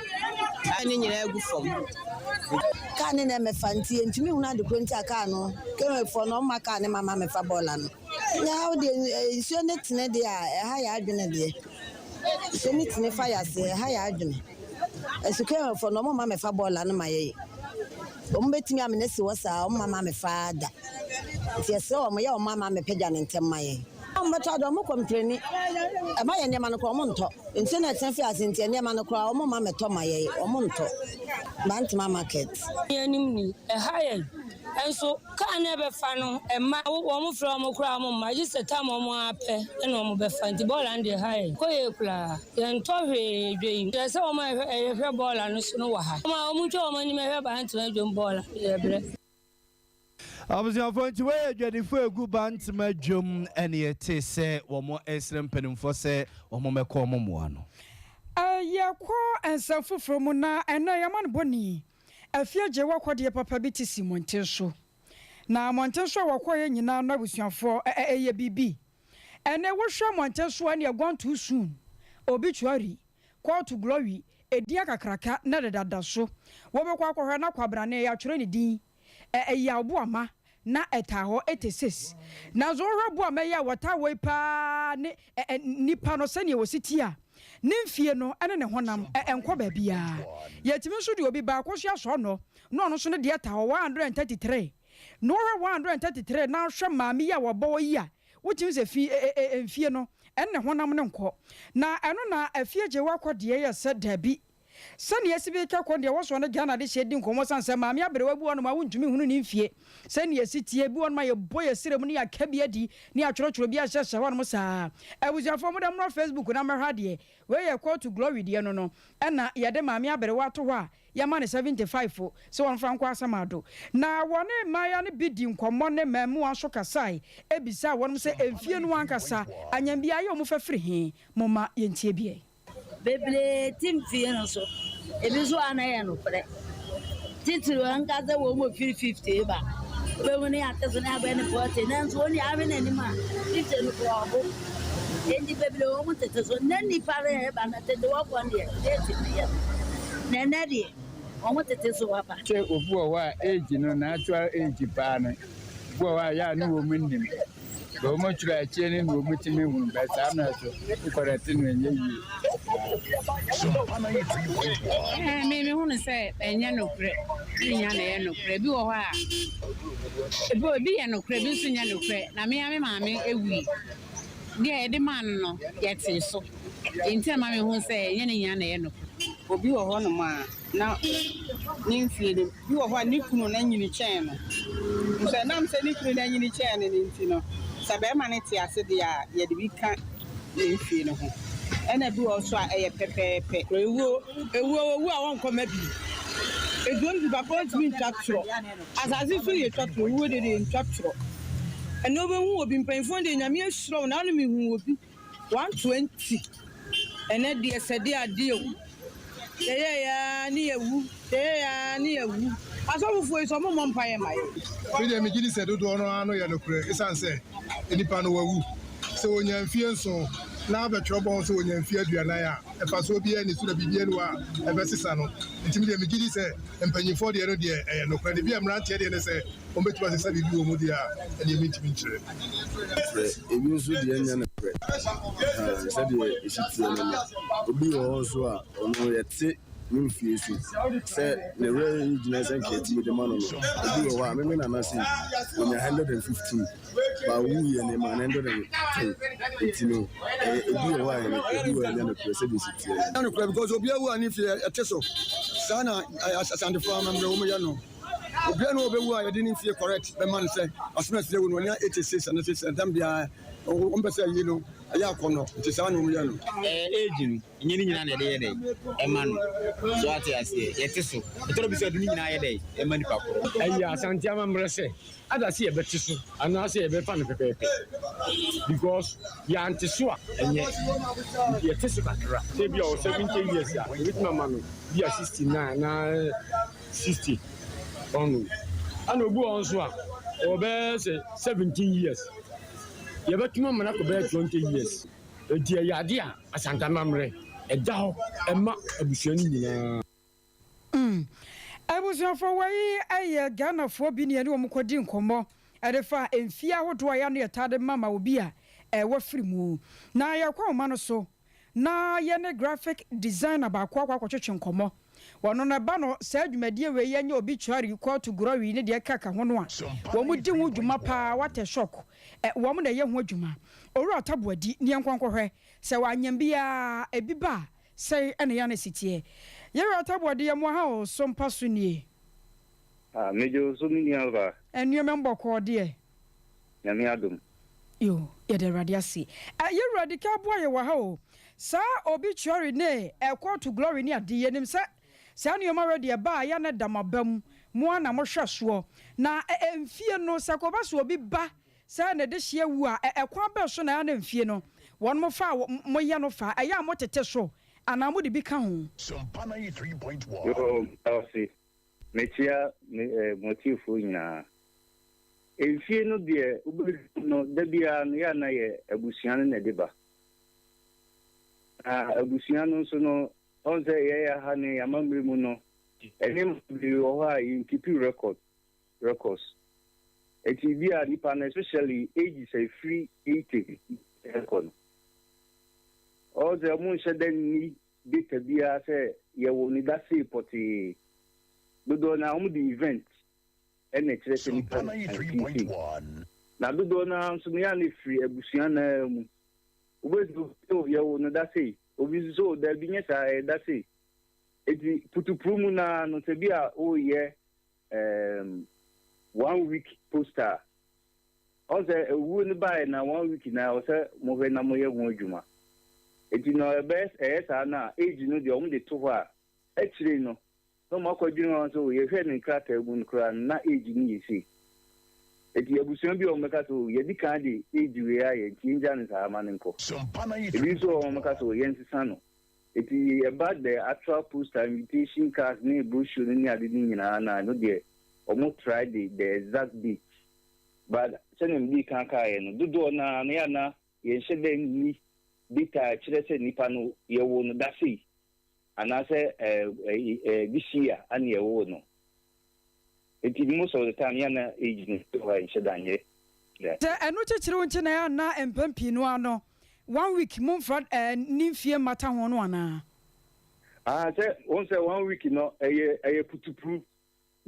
a ne nyinaa gu fam. Kaa ne na ɛmɛfa nti yɛntumi hunu ade korɔ nti a kaa no Kenwayfoɔ no ɔmma kaa ne mama mɛfa bɔɔla no. Nyɛ haw deɛ nsuo ne tene deɛ a ɛha yɛ adwene deɛ nsuo ne tene fa yɛ aseɛ ɛha yɛ adwene nso Kenwayfoɔ no ɔmo mma mɛfa bɔɔla no ma yɛ ɔmo bɛtumi amena si hɔ saa ɔmo mma mɛfa da nti yɛsrɛ ɔmo yɛ ɔmo ama mɛpɛgya ne ntɛm ma yɛn. Ɔmo bɛtɔ adeɛ ɔmo kɔmpleni ɛma yɛ nneɛma no koraa ɔmo ntɔ. Nsuo no ɛtena firi ase nti nneɛma no koraa wɔn mma mɛtɔ ma yɛn wɔn ntɔ Bantama market. Yɛn anim ni, ɛha yɛn. Nso kaa no ɛbɛfa no ɛmma, wɔn frɛ wɔn koraa wɔn mma, gye sɛ tam wɔn ara pɛ na wɔn bɛfa, nti bɔɔla no deɛ ɛha yɛn. Kɔ yie koraa, yɛntɔ hwee dwa yi mu. Kyerɛ sɛ wɔn a ɛhwɛ bɔɔla no so no wɔ ha. Wɔn a wɔtwa wɔn anim hwɛ Bantama dwam bɔɔla no yɛbrɛ. Abusuafoɔ nti wei yɛ adwadifoɔ egu Bantama dwom ɛne yɛte sɛ wɔn ɛresrɛ mpanimfoɔ sɛ wɔn mmɛkɔ wɔn mmoa no. Yɛkɔ nsɛm foforɔ mu na ɛnnɛ yɛn amanebɔni Afie Gyewa kɔdeɛ papa bi te si mmɔnten so. Na mmɔnten so a wɔkɔeɛ nyinaa no abusuafoɔ ɛyɛ biribi. Ɛnnɛ wohwɛ mmɔnten so a ɛneɛ gone too soon, obituary, Call to Glory, edin akakraka na ɛdeda da so. Wobɛkɔ akɔhwɛ na kwabrane yɛatwerɛ ne din. Ɛyaw Boama na ɛtaa hɔ 86. Nanso wohwɛ Boama yi a wɔtaa hɔ yi paa ne nipa no sɛdeɛ wɔsi te a, ne mfie no ne ne honam nkɔ baabiara. Yɛtumi nso de obi ba Akosua Sɔɔnɔ na ɔno nso ne deɛ taa hɔ 133. Na wohwɛ 133 na wohwɛ maame yi a wɔbɔ hɔ yi a, wotumi sɛ fi mfie no ne ne honam no nkɔ. Na ɛno na afie gye wakɔ deɛ yɛ sɛ dabi. Sɛnea esi bi ka kɔ deɛ wɔsoɔ ne Ghana adehyeɛ di nkɔmmɔ sane sɛ maame aberewa bi wɔ hɔnom a wontumi nhunu ne mfie sɛnea esi teɛ, ebi wɔ hɔnom a yɛbɔ yɛn srɛ mu ne yɛaka bi adi ne yɛatwerɛtwerɛ bi ahyehyɛ hɔnom saa. Abusuafoɔ modɛ mmra Facebook na mmɛhwɛ adeɛ. Wei yɛ Call to Glory deɛ no no ɛna yɛde maame aberewa ato hɔ a yɛma no 75 sɛ wɔmfa nkɔ Asamado. Na wɔne mmaayewa no bi dii nkɔmmɔ ne mmaamua nso kasae bisaa wɔnom sɛ mfie no ankasa anyambiaa yɛ wɔn fɛ firi he? Momma yɛntie bi ɛ. Bebree te mfie no so, ebi nso a na ɛyɛ nokorɛ. Titiriw ɛnka sɛ wɔn mu firi 50 ba, wobɛhu ne yɛate so na yɛabɛyɛ no 40, nanso wɔn deɛ ahwɛ n'anim a 50 no koraa ɔbo. Enti bebree wɔn mu tete so. Nnɛ nnipa no ɛba no tete wɔkɔ no deɛ date no yɛ no, na ɛnnɛ deɛ wɔn tete so papa. Sɛ obi wɔ hɔ a age no natural age paa no, obi wɔ hɔ a yɛ a ne wɔn nnim. Deɛ wɔn twerɛ akyire no na wɔn tumi hunu bɛ saa mmerɛ so wokɔrɛte no ɛnyɛ yie. Me me hunu sɛ ɛnyɛ nokorɛ. Ne nyinaa na ɛyɛ nokorɛ. Ebi wɔ hɔ a, ebi wɔ ebi yɛ nokorɛ, ebi nso nyɛ nokorɛ. Na me ara me maame wui. Deɛ yɛde maa no no, yɛtee so. Enti na ɛma mehu sɛ ɛnyɛ ne nyinaa na ɛyɛ nokorɛ. Obi wɔ hɔnom a, na ne mfeɛ no, bi wɔ hɔ a ne kunu no anyini kyɛn no. Nso ɛnam sɛ ne kunu no anyini kyɛn no no nti no, sɛ barima no te ase deɛ a, yɛde bi ka ne mfeɛ no ho. Ɛna bi wɔ hɔ nso a, ɛyɛ pɛpɛɛpɛ. Ewuo, ewuo, owu a wɔnkɔ mma bio. Eduo no papa ntumi ntwa torɔ. Asase so yɛ twa torɔ, owuo deɛ deɛ yɛntwa torɔ. Ɛnɛ wobɛhu obi, mpanyinfoɔ deɛ Nyame ahyira wɔn, naano mehuu obi 120, ɛnɛ deɛ sɛdeɛ adeɛ o, yɛyɛeɛ ara ne yɛawu, yɛyɛeɛ ara ne yɛawu. Asɔfofoɔ yi nso wɔmmɔ mpaeɛ mma yɛn. Me deɛ megye di sɛ dodoɔ no ara no yɛ nokorɛ ɛsiane sɛ nnipa no wawu. Sɛ ɔnya mfeɛ nson na abɛtwerɛ bɔ ho sɛ ɔnya mfeɛ 40 a, mfasoɔ biara nni so na biribiara nni hɔ a ɛbɛsesa no. Nti me deɛ megye di sɛ mpanyimfoɔ deɛ no deɛ ɛyɛ nokorɛ. Na ebia mmeranteɛ deɛ no sɛ wɔbɛtumi asesa biribi wɔ mu deɛ a, ɛnneɛ mentumi nkyerɛ. Nokorɛ, ebi nso deɛ nyɛ nokorɛ. Ahaa, sɛdeɛ ɛsi teɛ no no. Obi wɔ hɔ nso a, ɔno yɛte ne mfie so sɛ ne werɛ regyina sɛ nka yɛtumi de ma no no. Obi wɔ hɔ a, me me nana sei, ɔnya 115. Ba owuiɛ no ɛmaa no 110 nti no ɛyɛ ebi wɔ hɔ a ɛyɛ nokorɛ ebi wɔ hɔ a ɛnyɛ nokorɛ sɛdeɛ ɛsi teɛ no. Ɛnyɛ nokorɛ because obi awu a ne fie ɛte so saa na Asantefoɔ amammerɛ wɔn yɛ no obiara na ɔbɛwu a yɛde ne fie correct bɛma no sɛ asomasi awu no ɔnya 86 anaa 6 ɛdam biara wɔn pɛ sɛ ayi no ɛyɛ akɔnɔ nti saa na wɔn yɛ no. Ɛɛ age no ɛnyɛ ne nyinaa na yɛde yɛ dɛn ɛma no so ate aseɛ yɛte so ɛtɔrɔ bi so yɛde ne nyinaa yɛ dɛn ɛma nipa korɔ. Ɛyɛ Asante amammerɛ sɛ Ada sɛ yɛbɛte so anaasɛ yɛbɛfa no pɛpɛɛpɛ because yɛante so a ɛnyɛ nti yɛte so kakra. Sɛ ebi a ɔwɔ 70 years a yɛbɛtumi ama no bi a 69 anaa 60 ɔno. Ɛna obi wɔ hɔ nso a ɔwɔ bɛyɛ sɛ 17 years yɛbɛtumi ama no akɔ bɛyɛ 20 years. Nti ɛyɛ ade a Asante amammerɛ ɛda hɔ ɛma abusua no nyinaa. Mm. Abusuafoɔ wei yɛ Ghanafoɔ bi ne yɛne wɔn kɔdi nkɔmmɔ de fa mfie ahodoɔ a yɛano yɛtaa de ma ma obi a wafiri mu. Na yɛkɔ ahoma no so na yɛne graphic designer baako akɔ akɔtwetwe nkɔmmɔ. Wɔno no ɛba no saa dwumadie wei yɛnyɛ obituary, call to glory ne deɛ ɛkeka ho no a, wɔn di ho dwuma paa, what a shock. Wɔn na ɛyɛ ho adwuma. Owura Taboadi ne yɛnkɔ nkɔhwɛ sɛ wanyam biara ebi ba a Sɛi na yɛn si teɛ. Yɛn wura Taboade yɛ mo aha o so mpa so nie. Ah megye wo so me nua ba. Nnoɔma mu bɔkɔɔ deɛ. Nyame adom. Yoo yɛda awurade ase. Ɛ yɛn wura dika aboa yɛ wɔ ha o. Saa obituary ne ɛ call to glory ne ade yɛnim sɛ saa nnoɔma wei deɛ ɛba a yɛ a na ɛda mo aba mu mo ara na mo hwɛ soɔ na ɛ ɛ mfie no sɛ kɔba sɛ obi ba Sɛ ne dehyeɛ wu a, ɛ ɛkwan bɛn so na ɛa na mfie no wɔn mo fa a mo yɛ no fa? Ɛyɛ a mo tete so anaa mo de bi ka ho? Yoo medawase, mekyea me eh mo atiefoɔ nyinaa. Mfie no deɛ wobɛhwɛ mu no da biara no yɛ a na yɛ abusua no na ɛde ba. Na abusua no nso no ɔhu sɛ yɛn ha no yɛn amammerɛ mu no nneɛma bebree wɔ hɔ a yɛn keep record. records nti bi a nipa no especially ages a ɛfiri 80 ɛkɔ no ɔwɔ sɛ ɔmo nhyɛ da nni data biara sɛ yɛwɔ ne da sei pɔtee dodoɔ no a ɔmo de event ɛna ɛkyerɛ sɛ nipa no anti sei na dodoɔ no ara nso no yɛ a na ɛfiri abusua no ara mu wobɛsi o yɛwɔ no da sei obi nso sɛ o daabi nyɛ saa ɛyɛ da sei eti putupuru mu no ara no sɛ bi a woyɛ um, one week poster a, ɔn sɛ owuo no baeɛ na one week na ɛwɔ sɛ mohwɛ na moyɛ ho adwuma. Enti na ɛbɛyɛ ɛyɛ saa no a, age no deɛ wɔn de to hɔ a, akyire no na wɔn akɔdwene ho sɛ o yɛhwɛ ne nkrataa mu no koraa no na age no yɛ sei. Enti abusua bi a wɔn bɛka sɛ o yɛdi kan de age wei ayɛ nti yɛngya no saa ma no nkɔ. Ebi nso wɔ hɔ wɔn bɛka sɛ o yɛnsesa no. Enti ɛba the actual poster, invitation cards ne brochure no ne ade no nyinaa no a, ɛno deɛ wɔn try de the exact date. But sɛdeɛ medii kan kaeɛ no, dodoɔ no ara no yɛ a na yɛnhyɛ da nni date a ɛkyerɛ sɛ nipa no yɛwoo no da sei anaasɛ ɛɛ this year ana yɛwoo no. Enti most of the time yɛ a na age no hɔ a ɛnhyɛ da nyɛ da. Sɛ ɛno titiriw nti na ɛyɛ a na mpɛn pii no ara no one week momfa ne mfie mmata ho no anaa? Ah sɛ wohu sɛ one week no ɛyɛ ɛyɛ putupru.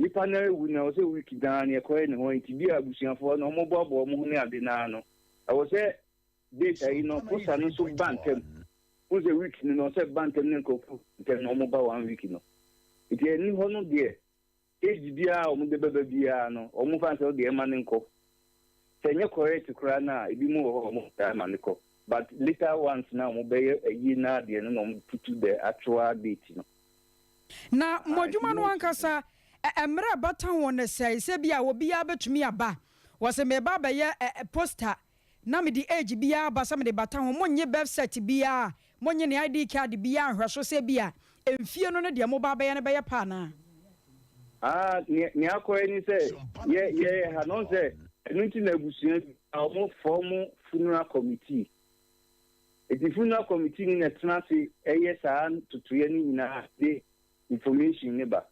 Nipa no awu no, ɛwɔ sɛ week no ara no yɛkɔyɛ ne ho nti bi a abusuafoɔ no wɔboaboa wɔn ho ne ade no ara no, ɛwɔ sɛ date ayi no, poster no nso ba ntɛm. Wohu sɛ week no no, ɛwɔ sɛ ɛba ntɛm ne nkurɔfoɔ ntɛm na wɔba one week no. Nti ɛni hɔ no deɛ, age biara a wɔde bɛba biara no, wɔmfa no sɛ wodeɛ ɛma no nkɔ. Sɛ ɛnyɛ correct koraa no a, ebinom wɔ hɔ a wɔtaa ma no kɔ. But later ones no a wɔbɛyɛ ayie no ara deɛ no na wɔtutu the actual date no. Na mo adwuma no ankasa, mmerɛ a ɛbata ho ne sɛn? Sɛ ebia obiara bɛtumi aba, wɔse mereba abɛyɛ poster na mede age biara aba sɛ mede bata ho, monnye birth cert biara, monnye ne ID card biara nhwɛ so sɛ ebia mfie no ne deɛ moba abɛyɛ no bɛyɛ pɛ anaa? Ah, nea nea akɔyɛ ne sɛ yɛ yɛyɛ ha no ɔn sɛ ɛno nti na abusua bi a wɔn fɔm funeral committee. Eti funeral committee no na ɛtena ase yɛ saa ntotoeɛ no nyinaa de information no ba.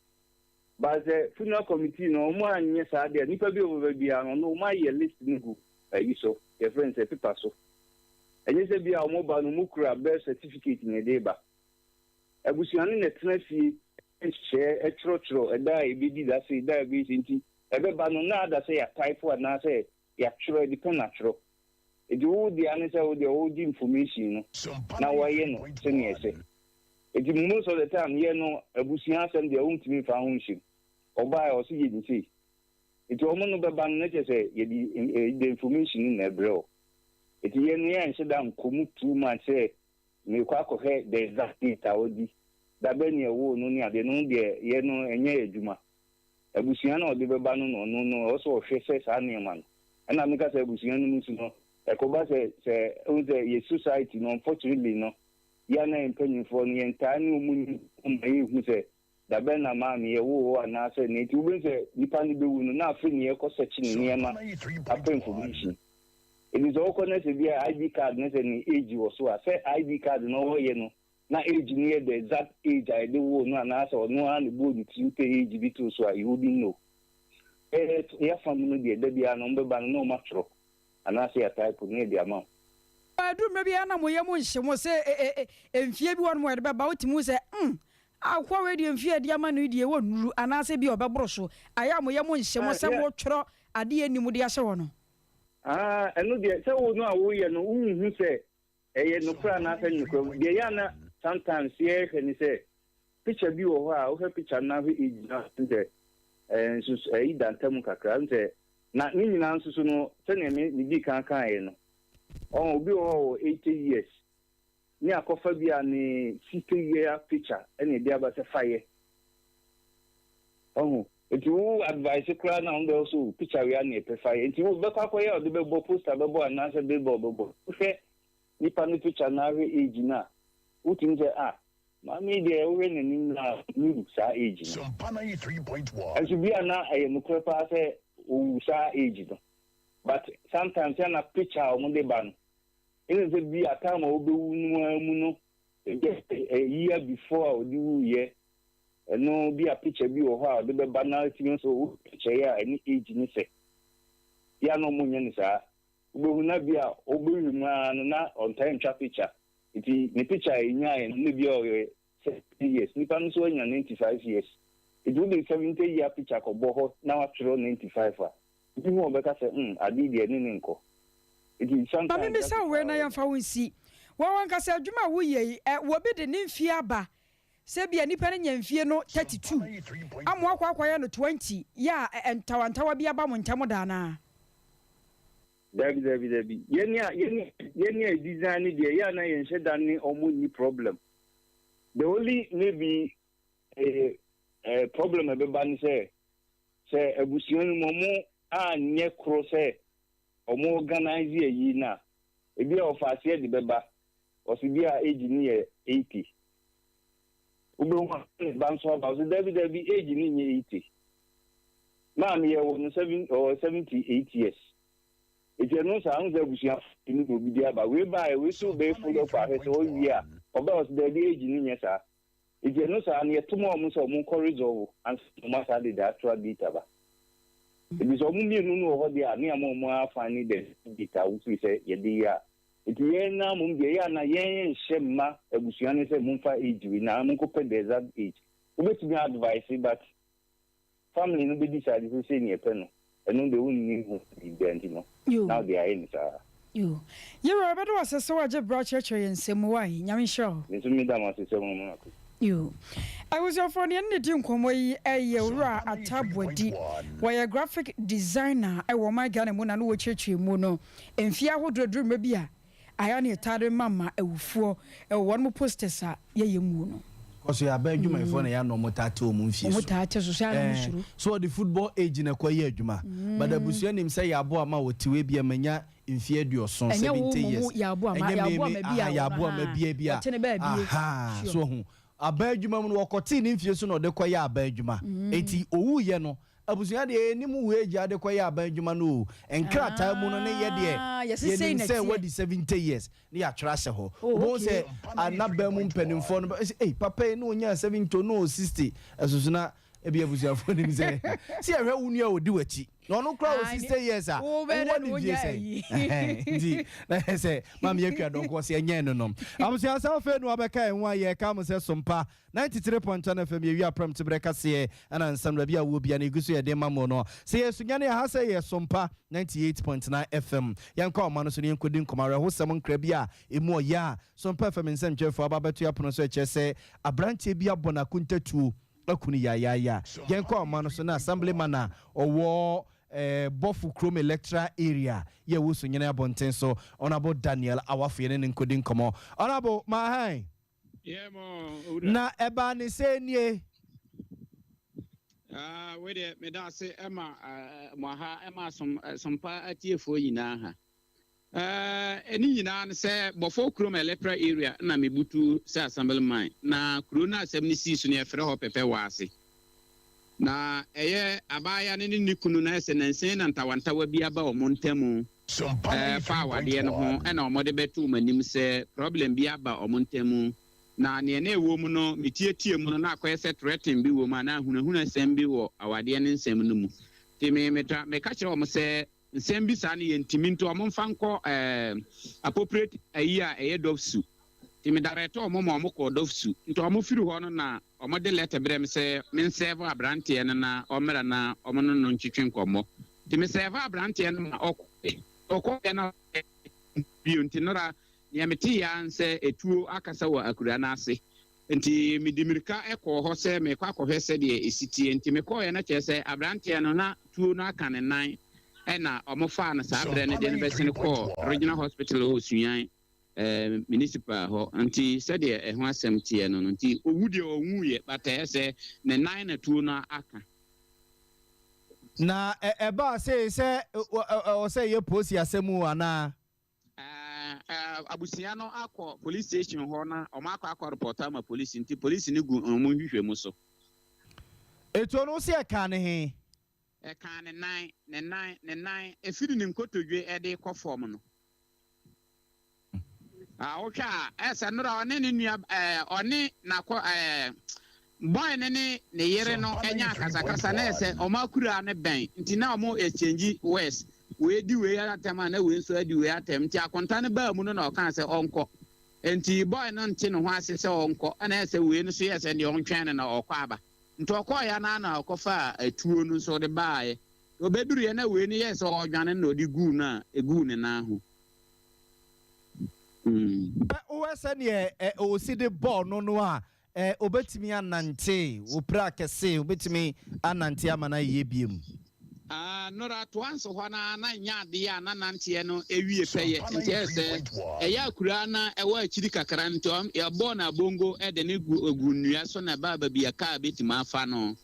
But sɛ funeral committee no wɔn anyɛ saa deɛ a, nipa bi a ɔbɛba biara no ɔno wɔn ayɛ list no gu ayi so, yɛfrɛ no sɛ paper so. Ɛnyɛ sɛ bi a wɔn ba no wɔn kura birth certificate na ɛde reba. Abusua no na ɛtena fie nhyehyɛeɛ twerɛtwerɛ ɛda a yɛbɛdi da sei, da a yɛbɛyɛ sei nti ɛbɛba no na ada sɛ yɛatype anaasɛ yɛatwerɛ, yɛde pen atwerɛ. Nti wo dea ne sɛ wo deɛ wo gye information no na wayɛ no sɛnea ɛsɛ. Nti most of the time yɛ no abusua asɛm deɛ wontumi mfa ho nhyɛ mu. Ɔbaa a ɔse yɛ no sei. Nti wɔn no bɛba no na kyerɛ sɛ yɛde the information no na ɛbrɛ wo. Nti yɛ no yɛnhyɛ da nkɔ mu too much sɛ merekɔ akɔhwɛ the exact date a wadi, da bɛn na yɛwoo no ne adeɛ no deɛ yɛ no ɛnyɛ yɛ adwuma. Abusua no a ɔde bɛba no na ɔno no ɛwɔ sɛ ɔhwɛ sɛ saa nneɛma no. Ɛna meka sɛ abusua no mu nso no, ɛkɔba sɛ sɛ wohu sɛ yɛ society no unfortunately no, yɛ a na yɛn mpanyinfoɔ no yɛntaa ne wɔn nni nkɔmmɔ ma yɛnhu sɛ da bɛn na maame yɛwoo wo anaasɛ nea nti wobɛhu sɛ nipa no bɛwu no na afei ne yɛkɔ search ne nneɛma apɛ information. Ɛti sɛ wokɔ na sɛ bi a ID card no sɛ ne age wɔ so a, sɛ ID card no ɔyɛ no na age no yɛ the exact age a yɛde woo no anaasɛ ɔno ara na ɛbɔɔ ne tirim pɛ age bi too so a, you wouldn't know. Yɛ yɛafa mu no deɛ, da biara no wɔbɛba no na wɔatwerɛ anaasɛ yɛatype na yɛde ama wo. Ɛduru mmerɛ bi a na mo yam nhye mo sɛ mfie bi wɔ nom a yɛde bɛba, wotumi hu sɛ mm, akoa wei deɛ mfie a yɛde ama no yi deɛ wɔnnuru anaasɛ bi a ɔbɛboro so. Ayɛ a mo yam nhye mo sɛ motwerɛ adeɛ a ɛnni mu de ahyɛ hɔ no? Ah, ɛno deɛ, sɛ wo no a woreyɛ no, wonhu sɛ Ɛyɛ nokorɛ anaasɛ ɛnyɛ nokorɛ? Deɛ ɛyɛ a na sometimes yɛhwɛ ne sɛ picture bi wɔ hɔ a wohwɛ picture no na wohwɛ age no a wohu sɛ ɛɛ nso ɛyi da ntam kakra wohu sɛ na ne nyinaa nso so no sɛdeɛ me medii kan kaeɛ no ɔho obi wɔ hɔ a ɔwɔ 80 years ne akɔfa bi a ne 60 year picture ɛna ɛde aba sɛ fa yɛ ɔho nti wo advice koraa na wɔn bɛwɔ so picture wei a na yɛpɛ fa yɛ nti wo bɛkɔ akɔyɛ a ɔde bɛbɔ poster bɛbɔ anaasɛ billboard bɛbɔ wohwɛ nipa no picture na ahwɛ age no a wotumi sɛ ah maame yi deɛ wohwɛ n'anim no a ɔnwu saa age no ɛnso bi a na ɛyɛ nokorɛ paa sɛ ɔwu saa age no but sometimes yɛ na picture a wɔde ba no ɛne sɛ bi a time a wɔbɛwu no ara mu no ebi a year before a ɔde wuiɛ ɛno bi a picture bi wɔ hɔ a ɔde bɛba na atumi nso wo picture yi a ɛne age ne sɛ yɛ a na wɔn nyɛ no saa wobɛhu na bi a wobɛhwɛ mu ara no na ɔntaa ntwa picture nti ne picture a ɛnyaeɛ no na bi a ɔyɛ 70 years nipa no nso anya 95 years nti wode 70 year picture kɔbɔ hɔ na watwerɛ 95 a obi hu a ɔbɛka sɛ hmm ade yi deɛ ɛne ne nkɔ nti Ma sometimes mimmisa wo wei na yɛmfa wo nsi. Wɔ w'ankasa adwuma a woyɛ yi, ɛ, wɔ obi de ne mfeɛ aba sɛ ebia nipa no nya mfie no 32 ama wakɔ akɔyɛ no 20 yɛ a, ɛ, ntawantawa bi aba mo ntam da anaa? Dabi dabi dabi yɛne a yɛne yɛne a design no deɛ yɛ a na yɛnhyɛ da ne ɔmo nni problem the only maybe eh, eh, problem a ɛbɛba ne sɛ sɛ abusua no mu ɔmo anyɛ koro sɛ ɔmo organize ayi no a ebi a ɔfa aseɛ de bɛba ɔsi bi a age no yɛ 80 wobɛhu a ne ba nso aba ɔsi dabi dabi age no nyɛ 80 maame yɛ wɔ no seven ɔwɔ 78 years eti ɛno saa ahun sɛ abusua no na obi de aba wei baa wei so bɛyɛ follow up ahwɛ sɛ ɔwie a ɔbaa ɔsi dabi age no nyɛ saa eti ɛno saa no yɛto mu a ɔmo sɛ ɔmo nkɔ resolve ansa na ɔmo asa de the actual date aba ebi sɛ ɔmo mmienu no wɔ hɔ deɛ a ne ama ɔmo afa ne the date a wofiri sɛ yɛde yɛ a eti yɛn na mom deɛ yɛ ana yɛn nhyɛ mma abusua no sɛ momfa age wei na monkɔpɛ the exact age wobɛtumi advice but. family no bɛ decide sɛ sei na yɛpɛ no, ɛno deɛ wonni ho biribiara nti no na wode ayɛ no saa. Yoo. Yewura yɛbɛda wo ase sɛ woagye berɛ akyerɛkyerɛ yɛn nsɛm mu wai. Nyame nhyira wo. Me nso meda mo ase sɛ mo ma me. Yoo. Abusuafoɔ deɛ ne ne di nkɔmmɔ yi yɛ Owura Atta Boadi. Wɔyɛ graphic designer wɔ ɔman Ghana mu na ne wɔkyerɛkyerɛ mu no mfeɛ ahodoɔ aduru mmerɛ bi a ayɛ a na yɛtaa de ma ma awufoɔ wɔ wɔn mo posters a yɛyɛ mu no. Kɔ so yɛ aban adwumayɛfoɔ na yɛ ana wɔn taa te wɔn mfie so. Wɔn taa te so sɛ ana wɔn suro. So wɔde football age na ɛkɔ yɛ adwuma. But abusua nim sɛ yɛ aboa ma wɔte wei bia manya mfie aduɔson, 70 years. Ɛnyɛ me me aha yɛ aboa ma bia bi a aha so ho. Aban adwuma mu no wɔkɔtee ne mfie so na ɔde kɔ yɛ aban adwuma. Enti owuiɛ no Abusua deɛ yɛnim wo age a wode kɔyɛ aban adwuma no oo, nkrataa mu no ne yɛ deɛ yɛnim sɛ woadi 70 years ne yɛatwerɛ ahyɛ hɔ. Wobɛhu sɛ n'aban mu mpanimfoɔ no bɛsɛ ei papa yi na ɔnyaa 70 o na ɔwɔ 60 ɛsoso na ebi abusuafoɔ nim sɛ sɛ yɛhwɛ wo nua a ɔdi w'akyi na ɔno koraa wɔ 60 years a wowɔ ne mfie sɛn nti na yɛ sɛ maame yɛatwa dɔnkɔ sɛ ɛnyɛ no nom. Abusua sɛ afei na wabɛka yɛn ho a yɛka mo sɛ sompa 93.1 FM yɛ wia prɛmto berɛ kaseɛ ɛna nsɛm baabi a wowɔ bia no yɛgu so yɛde ma mo no sɛ yɛ Sunyani aha sɛ yɛ Sompa 98.9 FM yɛnkɔ ahoma no so na yɛnkɔdi nkɔmmɔ awerɛhosɛm nkra bi a ɛmu ɔya a Sompa FM nsɛmtwerɛfoɔ aba abɛto yɛ apono so ɛkyerɛ sɛ aberanteɛ bi abɔ n'akontatuo aku no yayaaya yɛnkɔ ahoma no so na Assemblyman a ɔwɔ eh, Bɔfo Kurom Electoral Area yɛ ɛwɔ Sunyani abɔnten so Honourable Daniel Awafo yɛne no nkɔdi nkɔmmɔ Honourable Mahan Na ɛbaa ne sɛ nie. Ah, wei deɛ meda ase ma mo aha ma asom sompa atiefoɔ nyinaa ha. Ɛne nyinaa no sɛ Bɔfɔ kurom Electoral area na mebutu sɛ assemblyman na kuro no asɛm no sii so no yɛfrɛ hɔ pɛpɛ wɔ ase. Na ɛyɛ abaayewa no ne ne kunu no ayɛ sɛ nansa yi na ntawantawa bi aba wɔn ntamu fa awadeɛ no ho ɛna wɔde bɛto wɔn anim sɛ problem bi aba wɔn ntamu. Na neɛ na ɛwɔ mu no metiatia mu no na akɔyɛ sɛ threaten bi wɔ mu anaa ahunahunasɛm bi wɔ awadeɛ no nsɛm no mu. Nti me metra meka kyerɛ wɔn sɛ nsɛm bi saa no yɛntumi nti wɔn mfa nkɔ ɛɛ appropriate ayi a ɛyɛ dɔfsu. Nti me direct wɔn ma wɔn kɔɔ dɔfsu. Nti wɔn firi hɔ no na Wɔde lɛtɛ brɛɛ me sɛ mensɛɛvo aberanteɛ no na ɔmmra na wɔne no ntwetwe nkɔmmɔ. Nti mesɛɛvoo aberanteɛ no ma ɔkɔeɛ. Ɔkɔeɛ na ɔbaeɛ bio. Nti nnora, deɛ meteeɛ ara ne sɛ etuo akasa wɔ akura no ase. Nti mede mmirika kɔɔ hɔ sɛ merekɔ akɔhwɛ sɛdeɛ ɛsi teɛ. Nti mekɔeɛ no kyerɛ sɛ aberanteɛ no na tuo no aka ne nan ɛna wɔfaa no saa berɛ no de no bɛsene kɔɔ Regional Hospital wɔ Sunyani. eh, municipal hɔ nti sɛdeɛ ɛho asɛm teɛ no no nti owu deɛ ɔnwuiɛ but ɛyɛ sɛ ne nan na tuo no aka. Na ɛbaa sei sɛ ɛwɔ sɛ ɛyɛ polisi asɛm o anaa? Abusua no akɔ police station hɔ na wɔn akɔ akɔ report ama police nti police no gu wɔn nhwehwɛmu so. Etuo no wo se ɛkaa ne he? Ɛkaa ne nan, ne nan, ne nan, ɛfiri ne nkotodwe de rekɔ fam no. Ah, wohwɛ a, ɛyɛ sɛ nnora ɔne ne nua ɛɛ ɔne n'akɔ ɛɛ boy ne ne ne yere no anya akasakasa na ɛyɛ sɛ wɔn akura no bɛn nti na wɔn exchange words wei di wei atɛm a na wei nso adi wei atɛm nti akonta no baa mu no na ɔkaa sɛ ɔnkɔ nti boy no nte ne ho ase sɛ ɔnkɔ ɛna ɛyɛ sɛ wei no so yɛ sɛ deɛ ɔntwɛn no na ɔkɔ aba nti ɔkɔɔeɛ no na ɔkɔfaa atuo no nso de baaeɛ ɔbɛduruiɛ na wei no yɛɛ sɛ ɔredwane no na ɔde guu no a ɛguu ne nan ho. Wohwɛ sɛdeɛ ɔsi de bɔɔl no no a, ɔbɛtumi anante, ɔpira kɛse, ɔbɛtumi anante ama no ayɛ biom. Nora toa nso hɔ no ara na ɛnyɛ adeɛ a na nanteɛ no wie pɛyɛ nti ɛyɛ sɛ ɛyɛ akuraa na ɛwɔ akyiri kakra nti yɛbɔɔ no abongo de no gu nnua so na ɛbaa baabi a kaa bɛtumi afa no.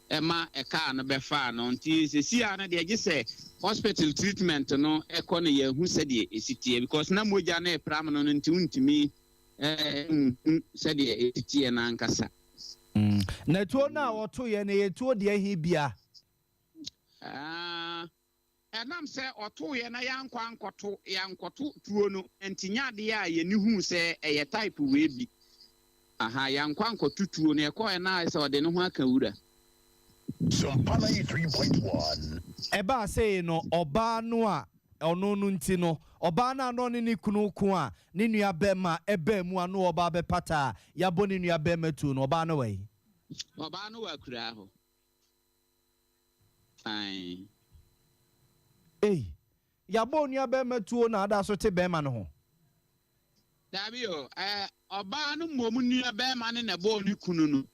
ɛma ɛkaa no bɛfaa no nti sɛsi ara no deɛ gye sɛ hospital treatment no ɛkɔ no yɛhu sɛdeɛ ɛsi teɛ because na mogya no ɛpram no no nti wontumi nhu sɛdeɛ ɛsi teɛ no ankasa. Na tuo no a ɔtoeɛ no ɛyɛ tuo deɛ he bia? Ah, Ɛnam sɛ ɔtoeɛ na yɛankɔ ankɔto, yɛankɔto tuo no nti nyɛ adeɛ a yɛni huu sɛ ɛyɛ type wei bi. Aha, yɛankɔ ankɔto tuo no, yɛkɔeɛ na ayɛ sɛ ɔde ne ho aka wura. Sompa 93.1. Ɛbaa sei no, ɔbaa no a ɔno no nti no, ɔbaa no a na ɔne ne kunu reko a ne nua bɛrima baa mu a na ɔreba abɛpata a yɛabɔ ne nua bɛrima tuo no, ɔbaa no wɔ he? Ɔbaa no wɔ akuraa hɔ. Ae. Ei, yɛabɔ onua bɛrima tuo na ada so te bɛrima no ho? Daabi o, ɛɛ, ɔbaa no mmom nua bɛrima no na ɛbɔɔ ne kunu no.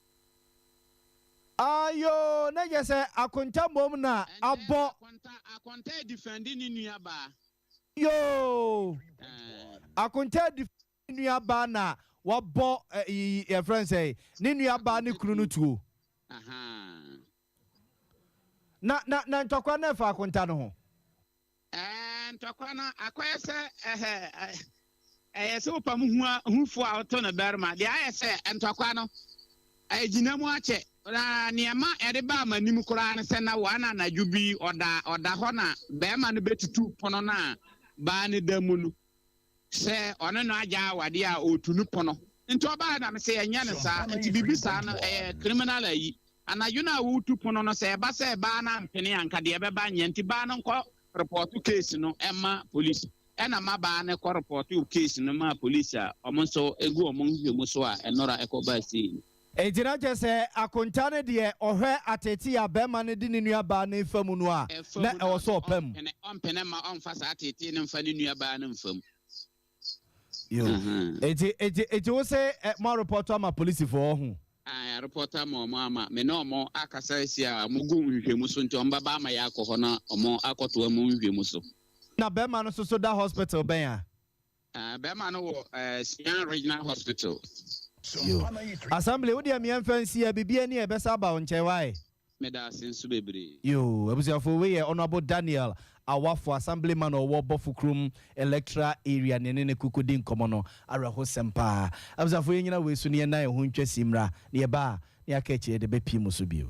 Ayoo, na kyerɛ sɛ akonta mmom na abɔ. Akonta, akonta redifɛndi ne nua baa. Yoo, akonta redifɛndi ne nua baa na wabɔ ɛyi, yɛfrɛ no sɛn, ne nua baa ne kunu no tuo. Ahaa. Na, na, na ntɔkwa no ɛfa akonta no ho? Ɛɛ, ntɔkwa no akɔyɛ sɛ ɛhɛ, ɛyɛ sɛ wopam hu a, hufo a woto no barima. Deɛ ayɛ sɛ ntɔkwa no, ɛgyina mu akyɛ. Na nea ɛma ɛde baa m'anim koraa ne sɛ na wɔn anadwo bi ɔda ɔda hɔ na barima no bɛtutu pono no a baa no da mu no sɛ ɔne no agya awadeɛ a ɔretu no pono. Nti ɔbaeɛ na mese ɛnyɛ no saa. Nti biribi saa no ɛyɛ criminal ayi. Anadwo no a woretu pono no, sɛ ɛba sɛ baa no ampene a, anka deɛ ɛbɛba nyɛ. Nti baa no nkɔ repɔɔto case no mma police. Ɛna mmabaa no kɔ repɔɔtoo case no maa police a wɔn nso gu wɔn nhwehwɛmu so a ɛnora ɛkɔbaa sei no. Enti na kyerɛ sɛ akonta no deɛ ɔhwɛ ateetee a barima no de ne nua baa no refa mu no a, Ɛfa na mu no ɛwɔ a, sɛ ɔpa mu. ɔmpene, ɔmpene mma ɔmfa saa ateetee no mfa ne nua baa no mfa mu. Yo. Enti, enti, enti wo se eh, mo arepɔto ama polisifoɔ ɔho? Ae, arepɔto ama wɔn ama me ne wɔn akasa asi a wɔn gu nhwehwɛmu so nti wɔn bɛba ama yɛakɔ hɔ na wɔn akɔtoa mu nhwehwɛmu so. Na bɛrima no nso so da hospital bɛn a? Ah, bɛrima no wɔ eh, Sunyani Regional Hospital. Yo. Assembly, wo deɛ meɛmfa nsi ɛ, biribi ani a ɛbɛsa aba wo nkyɛn, why? Meda ase nso bebree. Yoo abusuafoɔ wei yɛ Honourable Daniel Awafo Assemblyman a ɔwɔ Bɔfo Kurom Electoral Area ne yɛne no koko di nkɔmmɔ no awerɛhosɛm paa. Abusuafoɔ yɛnyina wei so na yɛnna yɛn ho ntwa si mmra na yɛba a na yɛaka akyire yɛde bɛpie mo so bio.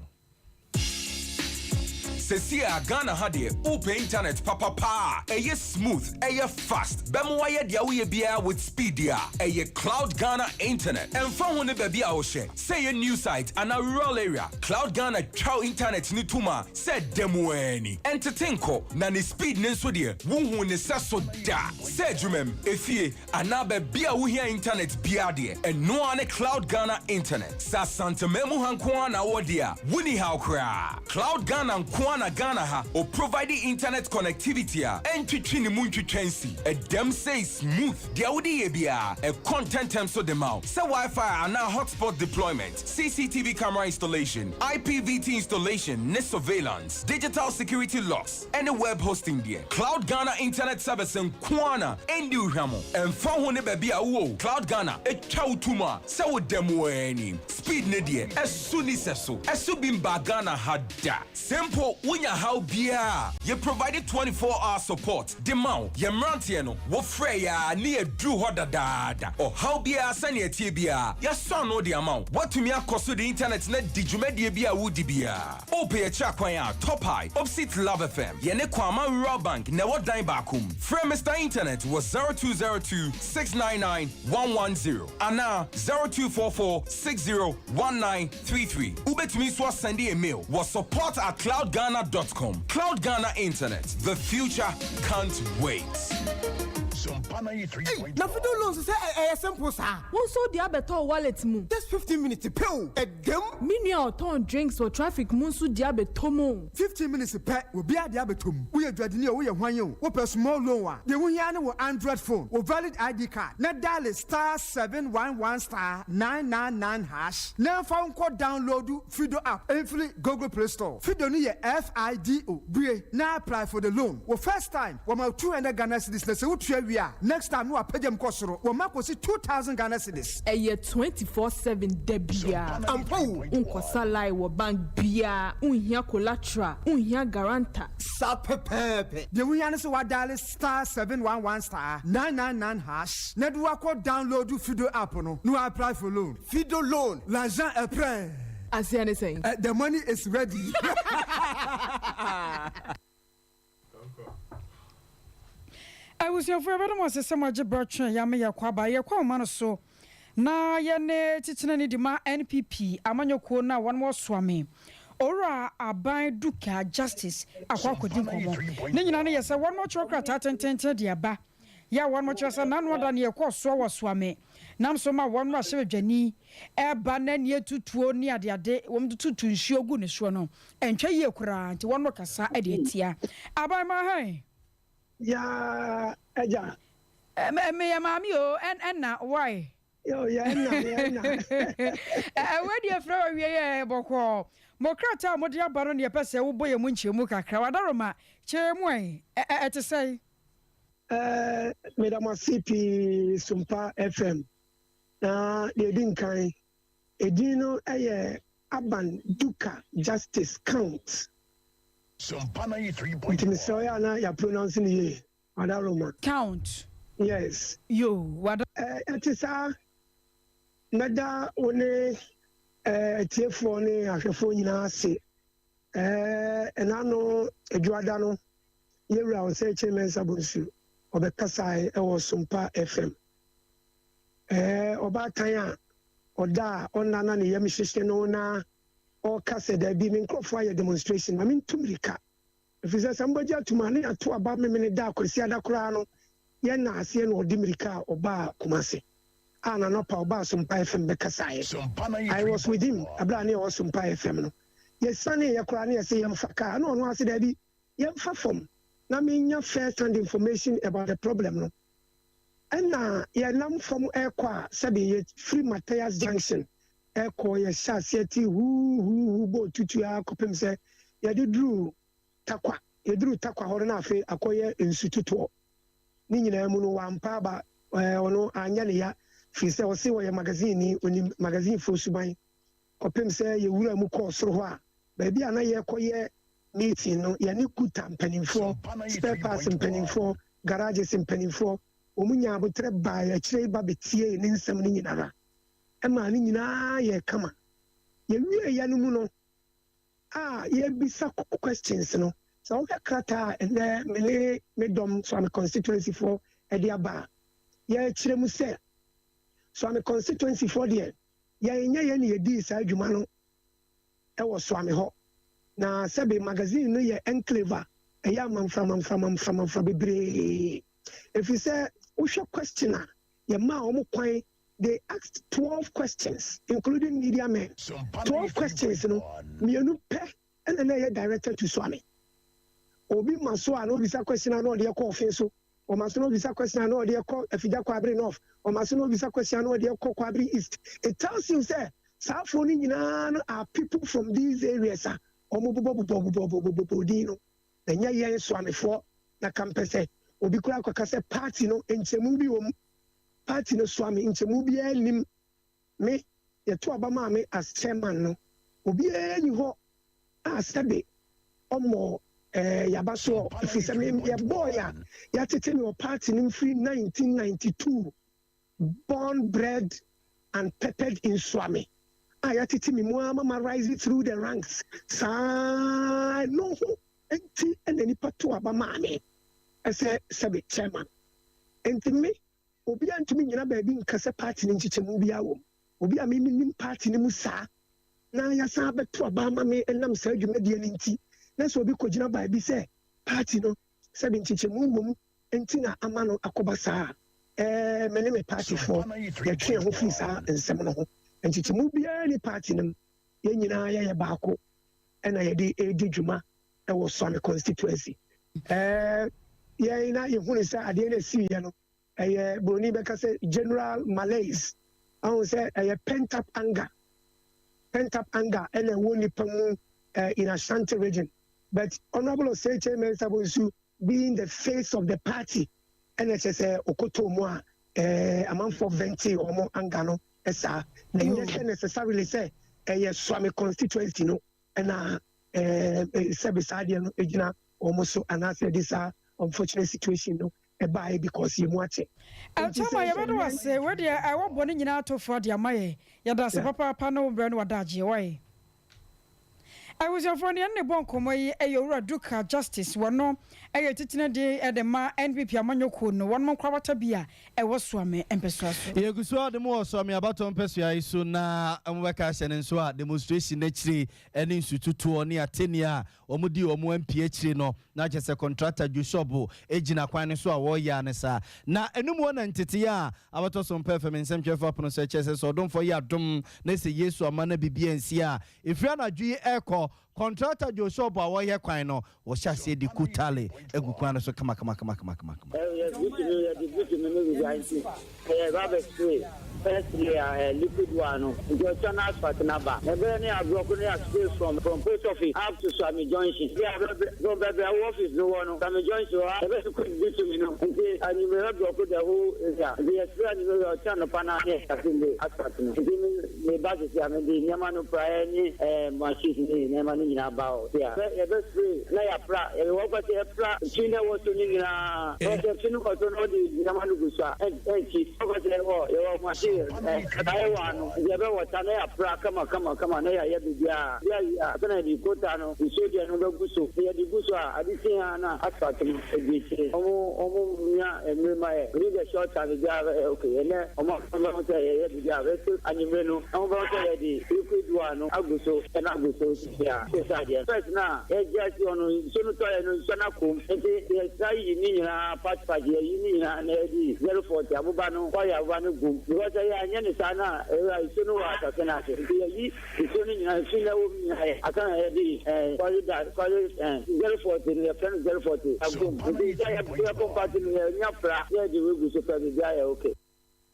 Sesie a Ghana ha deɛ wopɛ internet papa paa a ɛyɛ smooth, ɛyɛ fast, bɛma wayɛ deɛ woyɛ biara with speed deɛ a, ɛyɛ Cloud Ghana Internet. Ɛmfa ho ne baabi a wohyɛ, Sɛ ɛyɛ new site anaa rural area, Cloud Ghana twa wo internet no tom a sɛ da mu ara ni. Ɛntete nkɔ, na ne speed no nso deɛ, wonhuu ne sɛso da. Sɛ adwumam, efie, anaa baabi a wohia internet biara deɛ, ɛno ara ne Cloud Ghana Internet. Sɛ Asanteman mu ha nko ara na wowɔ deɛ a, wonni haw koraa. Cloud Ghana nko ara na Ghana ha ɔprovide internet connectivity a ɛntwetwe ne mu ntwetwa nsi. Ɛdam sei smooth. Deɛ wode yɛ biara, ɛkɔ ntɛmntɛm so de ma wo, sɛ Wi-Fi anaa hotspot deployment, CCTV camera installation, IPVT installation ne surveillance, digital security locks, ɛne web hosting deɛ, Cloud Ghana Internet Service nko ara na ɛndi wo hwammɔ. Ɛmfa ho ne baabi a wowɔ o, Cloud Ghana twa wo to mu a sɛ woda mu ara ni. Speed no deɛ, ɛso nni sɛso. Ɛso bi mbaa Ghana ha da. Sɛ mpo wonya haw biara a, yɛ provide 24 hour support de ma wo. Yɛn mmeranteɛ no, wo frɛ yɛ a ne yɛaduru hɔ dadaada. Ɔhaw biara sɛnea ɛteɛ biara, yɛasɔ ano de ama wo. Woatumi akɔ so de internet no adi dwumadie biara a woredi biara. Wopɛ yɛn akyiri akwan a, Top High, opposite Love FM. Yɛne Kwama Rural Bank na ɛwɔ dan baako mu. Frɛ Mister Internet wɔ 0202 699 110 anaa 0244 60 1933. Wobɛtumi nso asɛnde yɛn mail wɔ support at cloudghana dot com. Cloud Ghana Internet, the future can't wait. Ei, na video loans sɛ ɛyɛ simple saa. Wo nso wode abɛtɔ wo wallet mu. Just 15 minutes pɛ o, ɛdam. Me nua a ɔtɔn drinks wɔ traffic mu nso de abɛtɔ mu o. 15 minutes pɛ, obiara de abɛtɔ mu. Woyɛ dwadini o, woyɛ hwan o, wopɛ small loan a, deɛ wohia ara ne wo Android phone, wo valid ID card, na dial star 711 star 999 hash na ɛmfa wo nkɔ download Fido app mfiri Google Play Store. Fido no yɛ F-I-D-O. Bue na apply for the loan. Wo first time, wɔma wo 200 Ghana cedis na sɛ wotua wie a, next time no wɔapagya mu kɔ soro, wɔma kɔsi 2,000 Ghana cedis. Ɛyɛ 24/7 da biara. Ampa o! Wonkɔsa line wɔ bank biara, wonhia collateral, wonhia guarantor. Saa pɛpɛɛpɛ. Deɛ wohia ne sɛ woadiale star 711 star 999 hash na de woakɔ download Fido app no na woapply for loan. Fido loan, l'argent est prêt. Aseɛ ne sɛn? The money is ready. Abusuafo yɛbɛda mo ase sɛ moagye berɛ atwɛn yɛn ama yɛakɔ aba. Yɛkɔ ahoma no so na yɛne Titenani de ma NPP amanyɔkuo no a wɔn wɔ Soame, Owura Aban Duka Justice akɔ akɔdi nkɔmmɔ. Ne nyinaa no yɛ sɛ wɔn atwerɛ krataa tententen de aba. Yɛ a wɔnom kyerɛ sɛ n'ano ada neɛ ɛkɔɔ soɔ wɔ Soame nam so ma wɔn mmarahyɛbadwani ɛba na neɛ tutuo ne adeade wɔn de tutu nsuo gu ne soɔ no ɛntwa yie koraa nti wɔnom kasa de atia aban ma hɛn. Yaa agya. Meyɛ maame o ɛna why. Yo yɛ ɛna yɛ ɛna. Wei deɛ frɛ wɔ wie yɛ bɔkɔɔ. Mo krataa a mode aba no na yɛpɛ sɛ wobɔ yɛn mu nkyɛmu kakra. Wadaroma, kyerɛ yɛn mu ɛ, ɛte sɛn? Meda mo ase pii Sompa FM. Na deɛ ɛdi nkan, edin no yɛ Aban Duka Justice Count. Nti mesrɛ wo yɛ a na yɛapronounce no yie. Wadaroma. Count. Yes. Yoo, wada. Ɛte saa. Mɛda wo ne atiefoɔ ne ahwɛfoɔ nyinaa ase. Ɛna ano Adwuada no, Yɛwura Osei Kyei Mensah Bonsu, ɔbɛkasae wɔ Sompa FM. Ɔbaatan a ɔda a ɔnna na ne yam hyehye no na ɔreka sɛ, Dabi, me nkurɔfoɔ ayɛ demonstration, ma mentu mmirika. Ɛfiri sɛ sɛ mobɛgye atom a, na yɛato aba Memeneda a Kwasiada koraa no yɛnna aseɛ na ɔde mmirika a ɔbaa Kumasi a n'anɔpa ɔbaa Sompa FM bɛkasaeɛ. I was with him ɛberɛ a na yɛwɔ Sompa FM no. Yɛsianeeɛ koraa na yɛse yɛmfa kaa na ɔno ara se daabi yɛmfa fam na menya first hand information about the problem no. Ɛna yɛnam fam rekɔ a sɛbe yɛfiri Matthias Junction rekɔ yɛhyɛ aseɛ te huu huu huu bɔɔ tutu ara kɔpem sɛ yɛde duruu Tarkwa. Yɛduruu Tarkwa hɔ no na afei akɔyɛ nsu totoɔ. Ne nyinaa mu no wampa aba, ɛɛ ɔno anyɛ ne ya firi sɛ ɔse ɔyɛ magazine ni, ɔnim magazinefoɔ suban. Kɔpem sɛ yɛwuraa mu kɔɔ soro hɔ a, baabi a na yɛrekɔyɛ meeting no, yɛne Guta mpanimfoɔ, spare parts mpanimfoɔ, garages mpanimfoɔ, wɔn nyaa aboterɛ baa akyire yi ba bɛtiee ne nsɛm no nyinara. Ɛmaa ne nyinaa yɛɛ kama. Yɛwieeɛ no mu no, a yɛrebisa questions no, sɛ wohwɛ krataa a ɛnnɛ me ne me dɔm Suame constituency foɔ de aba a, yɛrekyerɛ mu sɛ Suame constituency foɔ deɛ, yɛnyɛ yɛn na yɛdii saa adwuma no wɔ Suame hɔ. Na sɛbe magazine no yɛ enclave a ɛyɛ amanfra amanfra amanfra amanfra bebree. Ɛfiri sɛ wohwɛ question a yɛmaa wɔn kwan They asked 12 questions including media men. 12 questions no, mmienu pɛ na na ɛyɛ directed to Suame. Obi ma so a na obisa question a na ɔde ɛkɔ Ɔfen so, ɔma so na obisa question a na ɔde ɛkɔ Afigya Kwaabere North, ɔma so na obisa question a na ɔde ɛkɔ Kwaabere East. It tells you sɛ saa afoɔ no nyinaa no are people from these areas a wɔn bobɔ bobɔ bobɔ bobɔ bobɔ din no. Na ɛnyɛ yɛn Suamefoɔ na ka mpɛ sɛ obi koraa kɔka sɛ party no nkyɛmu bi wɔ mu. Party no soa me nkyɛmu biara nnim me yɛto aba maa me as chairman no obiara nni hɔ a sɛbe ɔmmɔɔ eh yaba soɔ ɛfiri sɛ me yɛ boy a yɛatete me wɔ party no mu firi 1992 born bred and peppered in Suame a yɛatete me mu ara ma ma rise through the ranks saa ɛno ho nti na nipa to aba maa me sɛ sɛbe chairman. Enti me, obiara ntumi nnyina baabi nka sɛ party no nkyekyɛmu biara wɔ mu. Obi a me mennim party no mu saa na yɛasan abɛto aba ama me ɛnam saa dwumadie no nti, na sɛ obi kɔgyina baabi sɛ party no sɛbe nkyekyɛmu wɔ mu nti na ama no akɔba saa a, ɛɛ me ne me partyfoɔ yɛtwe yɛn ho firi saa nsɛm no ho. Nkyekyɛmu biara nni party no mu, yɛn nyinaa yɛyɛ baako na yɛde redi dwuma wɔ Suame constituency. Ɛɛ yɛn na yɛhunu sɛ adeɛ no ɛsiiɛ no ɛyɛ buroni bɛka sɛ general malaise. Ahu sɛ ɛyɛ pent up anger. Pent up anger ɛna ɛwɔ nipa mu in Ashanti region. But Honorable Osei Kyei Mensah Bonsu being the face of the party ɛna kyerɛ sɛ ɔkɔtɔɔ mu a ɛɛ amanfoɔ ventee wɔn anger no saa. Na ɛnyɛ sɛ necessarily sɛ ɛyɛ Suame constituency no ɛna ɛɛ sɛbe saa adeɛ no gyina wɔn so anaasɛ ɛde saa unfortunate situation no ɛbaeɛ because yɛn mu akyɛ. Nti sɛ Chairman yɛbɛda wo yɛn. ase, wei deɛ ɛwɔ bɔne nyinaa to fo de ama yɛn. Yɛda ase Yeah. papaapa ne wo berɛ ne w'adagyeɛ, wai. Abusuafoɔ, deɛ ne bɔ nkɔmmɔ yi yɛ Owura Duka Justice, wɔno yɛ titene de de ma NPP amanyɔkuo no, wɔnom nkorabata bi a ɛwɔ Suame mpɛsoa so. Yɛgu so ara de mo wɔ Suame abatoɔ mpɛsoa yi so na mobɛka ahyɛ no nso a demonstration no akyire ne nsututoɔ ne atɛnnie a wɔdii wɔn MP akyire no na kyerɛ sɛ contractor Joshop gyina kwan no so a wɔreyɛ ara ne saa. Na ɛno mu hɔ na nteteeɛ a abɛtɔ so mpɛ fam nsɛmtwerɛfoɔ apono so ɛkyerɛ sɛ sɛ ɔdomfoɔ yɛ adom na sɛ Yesu amma na biribi ansi a ɛfiri anadwo yi rekɔ Contractor Joe Shop a wɔyɛ kwan no, wɔhyɛ aseɛ de kutale agu kwan no so kamakamakamakama. Ɛyɛ bitumen, yɛde bitumen no wura nti ɛyɛ rubber spray, first layer ɛyɛ liquid one no nti ɔtwa na asphalt no aba. Ɛbɛyɛ ne abrɔko no yɛ spray from from post office up to Suame junction. Bi a bɛ from baabi a wo office no wɔ no Suame junction hɔ a yɛbɛ liquid bitumen no nti anwummerɛ bɛ brɔko the whole area nti yɛ spray anwummerɛ ɔtwa anɔpa no a ne yɛ start de asphalt no nti me Me ba sisi a mede nneɛma no praeɛ ne ɛɛ machines ne nneɛma no nyinaa ba hɔ a bɛ yɛbɛ spray na yɛapra yɛde wɔ kɔ sɛ yɛpra fi na ɛwɔ so no nyinaa wɔ sɛ fi no kɔ so na wɔde nneɛma no gu so a ɛnkyi wɔ kɔ sɛ yɛwɔ yɛwɔ machine ɛɛ praeɛ wɔ ano nti yɛbɛ wɔta na yɛapra kama kama kama na yɛayɛ biribiara bi awie a afei na yɛde kota no nsuo deɛ no bɛgu so sɛ yɛde gu so a ade kye a na asphalt no ɛdi akyire wɔn wɔn nya mmere ma yɛ within the short time biribiara bɛyɛ okay ɛnɛ wɔn Wɔbɛhu sɛ yɛyɛ biribi a bɛto anwummere no, na wɔbɛhu sɛ yɛde liquid one no agu so na agu so sisi a sesa adeɛ no. First no a yɛgye asi hɔ no, nsuo no tɔeɛ no, nsuo no akɔ mu. Nti yɛsa yi ne nyinaa patch patch, yɛyi ne nyinaa na yɛde 040 aboba no, kɔre aboba no gu mu. Because sɛ yɛanyɛ no saa no a, ɛwura nsuo no wɔ asase no ase. Nti yɛyi nsuo no nyinaa, nsu no ɛwɔ mu nyinaa yɛ ansa na yɛde ɛɛ kɔre da kɔre ɛɛ 040 no, yɛfrɛ no 040 agu mu. Nti sɛ yɛkɔ party no, yɛnya pra na yɛde wei gu so pɛ, biribiara yɛ okay.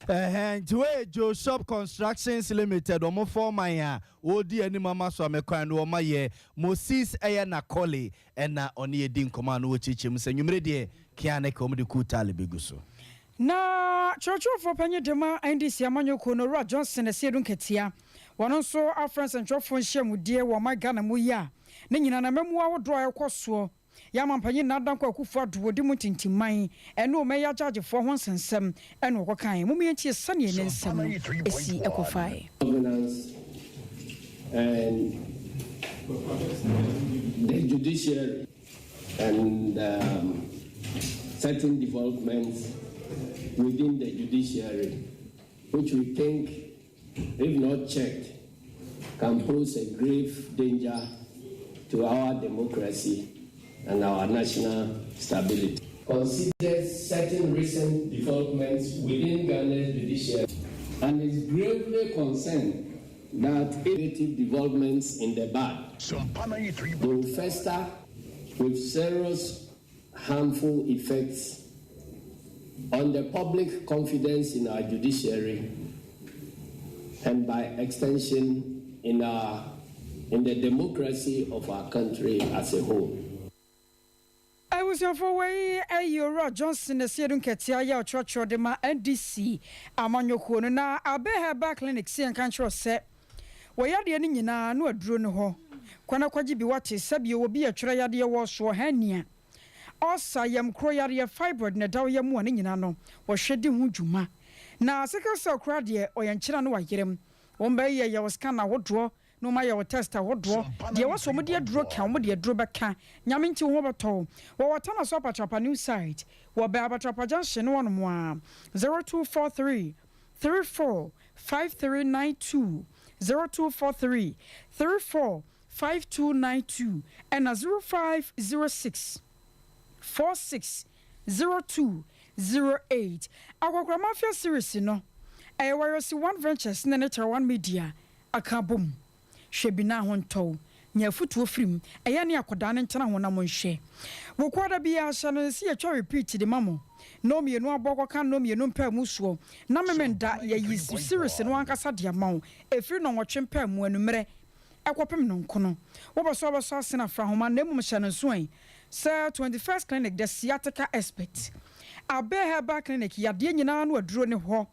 Ɛhɛn, nti wei yɛ Joe Shop Constructions Limited, wɔn foreman a ɔredi anim ama so a me kwan no wɔma yɛ Moses ɛyɛ Nakole ɛna ɔne yɛ di nkɔmmɔ a na ɔkyerɛkyerɛ mu sɛ nwummere deɛ kea ne kɛ wɔn de kuutaale bɛgu so. Na kyerɛkyerɛfoɔ panyin de ma NDC amanyɔkuo no, Owura Johnson Asiedu Nketia, wɔn nso afrɛ nsɛntwerɛfoɔ nhyiamudie wɔ ɔman Ghana mu yi a ne nyinaa no amammuo ahodoɔ a ɛrekɔ soɔ Yɛn Mampanyin Nana Dankwa Akufo Addo ɔdi mu ntintimman ɛne ɔman yi agyaagyefoɔ ho nsɛnsɛm ɛna ɔkɔkaeɛ. Mom yɛntie sɛdeɛ ne nsɛm no si kɔfaeɛ. Governance and the judiciary and um, certain developments within the judiciary, which we think, if not checked, can pose a grave danger to our democracy and our national stability. Considers certain recent developments within Ghana's judiciary and is gravely concerned that innovative developments in the bad will fester with serious harmful effects on the public confidence in our judiciary and by extension in our in the democracy of our country as a whole. Abusuafoɔ wei yɛ Owura Johnson Asiedu Nketiah yɛ ɔkyerɛkyerɛ de ma NDC amanyɔkuo no na Abe Herbal Clinic se yɛnka nkyerɛ wo sɛ wɔ yadeɛ no nyinaa no aduro no hɔ kɔ na kɔgye bi wate sɛbio obi ɛtwerɛ yadeɛ wɔ soɔ hernia Ulcer, yam kuro yareɛ, fibroid na ɛda wo yam a ne nyinaa no wɔhwɛ di ho dwuma. Na sickle cell koraa deɛ ɔyɛ nkyene a na wayerem. Wɔn bɛ yɛ yɛ wo scan ahodoɔ na wɔn ayɛ wo test ahodoɔ. Deɛ ɛwɔ sɛ wɔn de aduro ka wɔn de aduro bɛka. Nyame nti wo ho bɛtɔ wo. Wɔwɔ Tanaso Apatrapa new site wɔ bɛn Apatrapa junction no hɔnom ara. 0243 34 5392 0243 34 5292 ɛna 0506 46 0208. Akɔkora Mafia series no, ɛyɛ Wayɔsi One Ventures ne ne Tara One Media aka abom. Hwɛ bi na ho ntɔ wo. Nya afutuo firi mu. Ɛyɛ ne akɔdaa no ntena ho na monhwɛ. Wokuada biara hyɛ no nse yɛtwa repeat de ma mo. Nnɔɔmienu abɔ kɔka nnɔɔmienu mpaamu soɔ na Memenda yɛyi series no ankasa de ama wo. Ɛfiri nnɔnwɔtwe mpaamu anummerɛ kɔpem no nko no, wobɛsɔ wobɛsɔ asen afra nhoma na mmom hyɛ no nso ɛ sɛ 21st Clinic the sciatica expert, Abbey Herbal Clinic yadeɛ nyinaa ano aduro ne hɔ,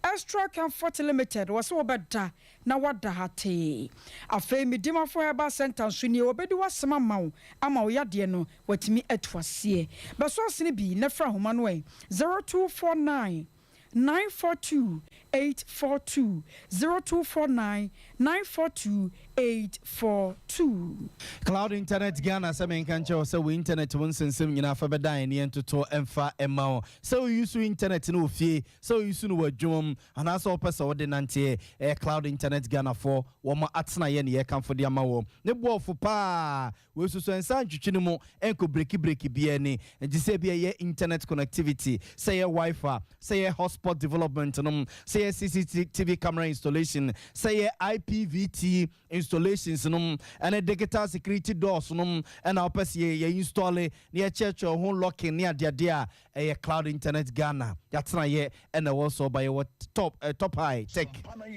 Extra Comfort Limited wɔse wobɛda na woada hatee. Afei Medimafo Herbal Centre nso nie wɔbɛdi w'asɛm ama wo ama wo yadeɛ no watumi atu aseɛ. Bɛsɔ asene bi na fra nhoma no ɛ 0249 942 842, 0249 942 842. Cloud Internet Ghana sɛ menka nkyerɛ wo sɛ wo internet ho nsɛnsɛm nyinaa fa bɛdan ne yɛntoto mfa mma wo. Sɛ wo use internet no wɔ fie, sɛ wo use no wɔ adwuma mu, anaasɛ wopɛ sɛ wode nanteɛ, ɛyɛ Cloud Internet Ghana foɔ wɔn atenaeɛ ne yɛkamfo de ama wo. Ne boɔfo paa, wei nso so nsa ntwetwe no mu nkɔ breki breki biara ni. Nti sɛ ebi ɛyɛ internet connectivity, sɛ ɛyɛ Wi-Fi, sɛ ɛyɛ hotspot development nom, sɛ ɛyɛ CCTV camera installation, sɛ ɛyɛ IPVT installations nom, ɛne digital security doors nom, ɛna wopɛ sɛ yɛ yɛ install na yɛkyerɛkyerɛ ho locking ne adeade a, ɛyɛ Cloud Internet Ghana yɛatenaeɛ ɛna ɛwɔ so ɔba. Yɛwɔ top top high tech,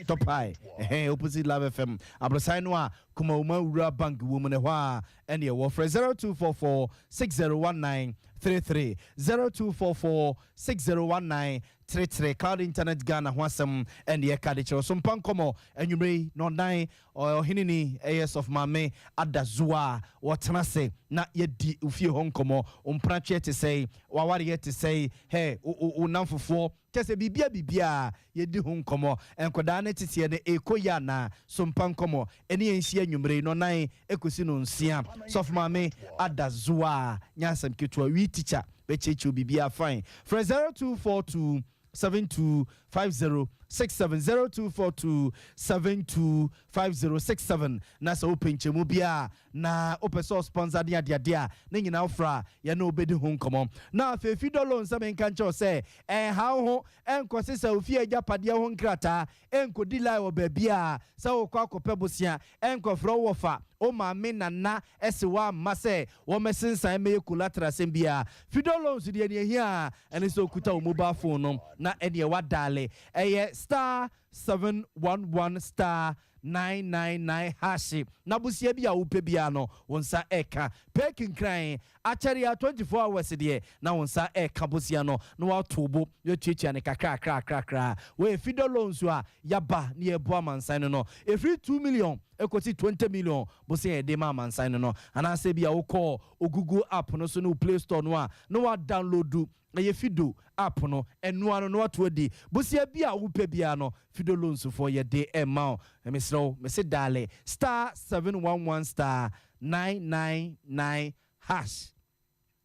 top high ɛhɛn, opposite Love FM aborosan no a Kumawuma Rural Bank wɔ mu no hɔ a ɛne ɛwɔ. Frɛ 0244 6019 33, 0244 6019 33. Cloud Internet Ghana ho asɛm ɛne yɛka de kyerɛ so mpa nkɔmmɔ anwummerɛ yi na ɔdan ɔheneni ɛyɛ Sɔfo Maame Adazoa a wɔtena ase na yɛdi ofie hɔ nkɔmmɔ. Mpratweɛ te sɛe, wawareɛ te sɛe, hɛ wo namfofoɔ kyɛ sɛ biribia biribia yɛdi ho nkɔmmɔ. Nkɔdaa ne teteɛ no ɛkɔ yi anaa so mpa nkɔmmɔ ɛne yɛnhyia anwummerɛ yi nɔnan ɛkɔsi no 6. Sɔfo Maame Adazoa a nyansɛm ketewa wi teacher bɛkyerɛkyerɛ biribiaa fine. Frɛ 0242 725067, 0242 725067, na sɛ wopɛ nkyɛmu bi a na wopɛ sɛ ɔsponsor ne adeade a, ne nyinaa wofra a yɛne wobɛdi ho nkɔmmɔ. Na afei Fido Loan sɛ menka nkyɛw sɛ ɛnha wo ho ɛnkɔse sɛ ofie agyapadeɛ ho nkrataa ɛnkɔdi line wɔ baabi a sɛ wokɔ akɔpɛ bosea, ɛnkɔfrɛ wo wɔfa, wo maame, nana ɛse woamma sɛ wɔmɛsensan mɛyɛ collateral asɛm biara. Fido Loans deɛ, ne ahia a ɛne sɛ okuta wo mobile phone no na ɛneɛ wadial ɛyɛ *711*999# na bosia bi a wopɛ biara no wo nsa ɛka pɛ kinkran akyɛre a 24 hours deɛ na wo nsa ɛka bosia no na wato bo yɛtuatua ne kakrakrakrakra. Wɔyɛ Fido Loans a yaba ne yɛboa amansan no ɛfiri 2 million ɛkɔsi 20 million bosia yɛde ma amansan no anaasɛ bi a wokɔɔ o Google app no so ne wo Play Store no a na wadownload ɛyɛ Fido app no, ɛnoa no na wato adi bosia bi a wopɛ biara no. Fido Loans foɔ yɛde ɛma wo. Mesrɛ wo, mese dial *711*999#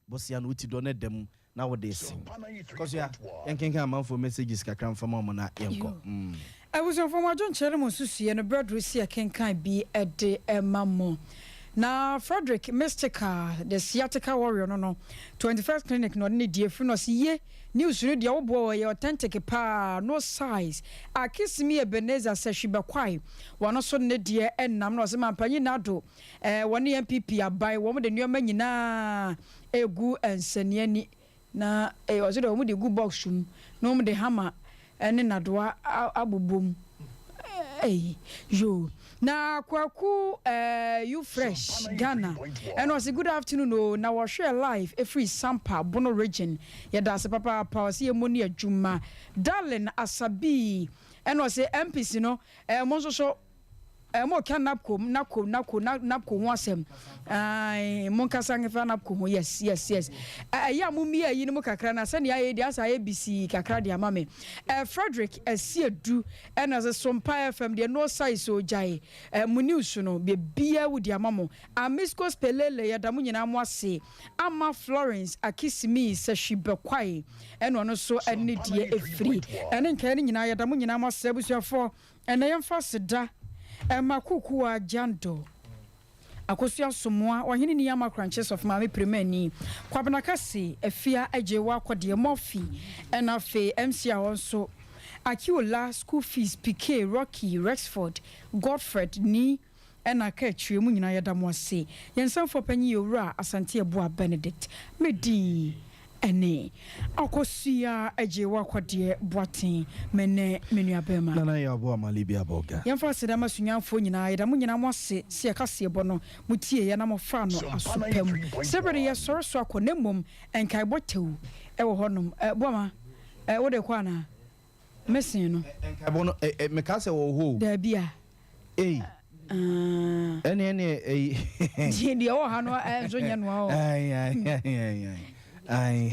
bosia no woti dɔ no da mu na wode sen kɔso a yɛnkenkan amanfoɔ messages kakra mfama ɔmo na yɛnkɔ. Abusuafoɔ, mo adwenkyerɛ no mo nsusuiɛ no berɛ duru si ɛkenkan bi ɛde ɛma mo. Na Frederick Mystical, the sciatica warrior no 21st Clinic na ɔde ne die firi no. Ɔsi yie news no deɛ woboɔ yɛ authentic paa, no size. Akisimi Ebenezer sɛ hwibɛkwae wɔno so ne deɛ ɛnam na ɔsɛ mampanyin nado wɔne NPP aban wɔn de nneɛma nyinaa egu nsɛnniani na ɔsɛ deɛ wɔn de gu box mu na wɔn de hammer ɛne nadoa abobɔ mu. Ɛyi yo na Kwaku you fresh Ghana ɛna ɔsɛ good afternoon o, na wɔhwɛ live efiri Sampa, Bono Region. Yɛda ase papaapa. Ɔsɛ yɛ mo ne adwuma. Darlin Asabi ɛna ɔsɛ MPC no mo nso so mo ka NABCO, NABCO, NABCO, NABCO ho asɛm. Ɛɛ mo nkasa nfa NABCO ho. Yes, ɛyɛ a mo mmea yi no mu kakra na sɛnea ayɛ deɛ asa ayɛ bisi kakra de ama me. Frederick Asiedu ɛna sɛ Sompa FM deɛ, no size o, gyae mo news no beebia wo de ama mo. Amisco Spelele, yɛda mo nyinaa mo ase. Ama Florence Akisimi sɛ hwibɛkwae ɛna ɔno nso ɛne deɛ efiri ɛne nkae no nyinaa, yɛda mo nyinaa mo ase. Abusuafoɔ, ɛnɛ yɛmfa seda ɛma Kukuwa Jando, Akosua Somoa, Ɔhene ni ama Krankye, Sɔfo Maame Pirimani, Kwabena Kase, Afia Agye Wakɔdeɛ Mɔfi, ɛna afei MC a hɔ nso Akiola, school fees, PK, Rocky, Rexford, Godfred ni ɛna aka akyire mu nyinaa, yɛda mo ase. Yɛn nsɛmfoɔ panyin yɛ Owura Asante Abua Benedict. Medin ɛne Akosua Agye Wakɔdeɛ Boaten, mene me nua bɛrima. Nana yɛ aboa mali bi abɔga. Yɛmfa aseda ma sunyanfoɔ nyinaa. Yɛda mo nyinaa mo ase sɛ yɛka seɛbɔ no motie yɛ na mɔfaa no aso pa mu sɛ bere yɛsɔre so akɔ, na mmom nkaebɔ tɛw ɛwɔ hɔnom. Boama, wode kɔ anaa mesen no? Nkaebɔ no meka sɛ wɔ hɔ o. Daabi a. Ei, ɛne ɛyi. Deɛ ɛwɔ ha no nso nyɛ noa o. Ai ai ai ai ai ai,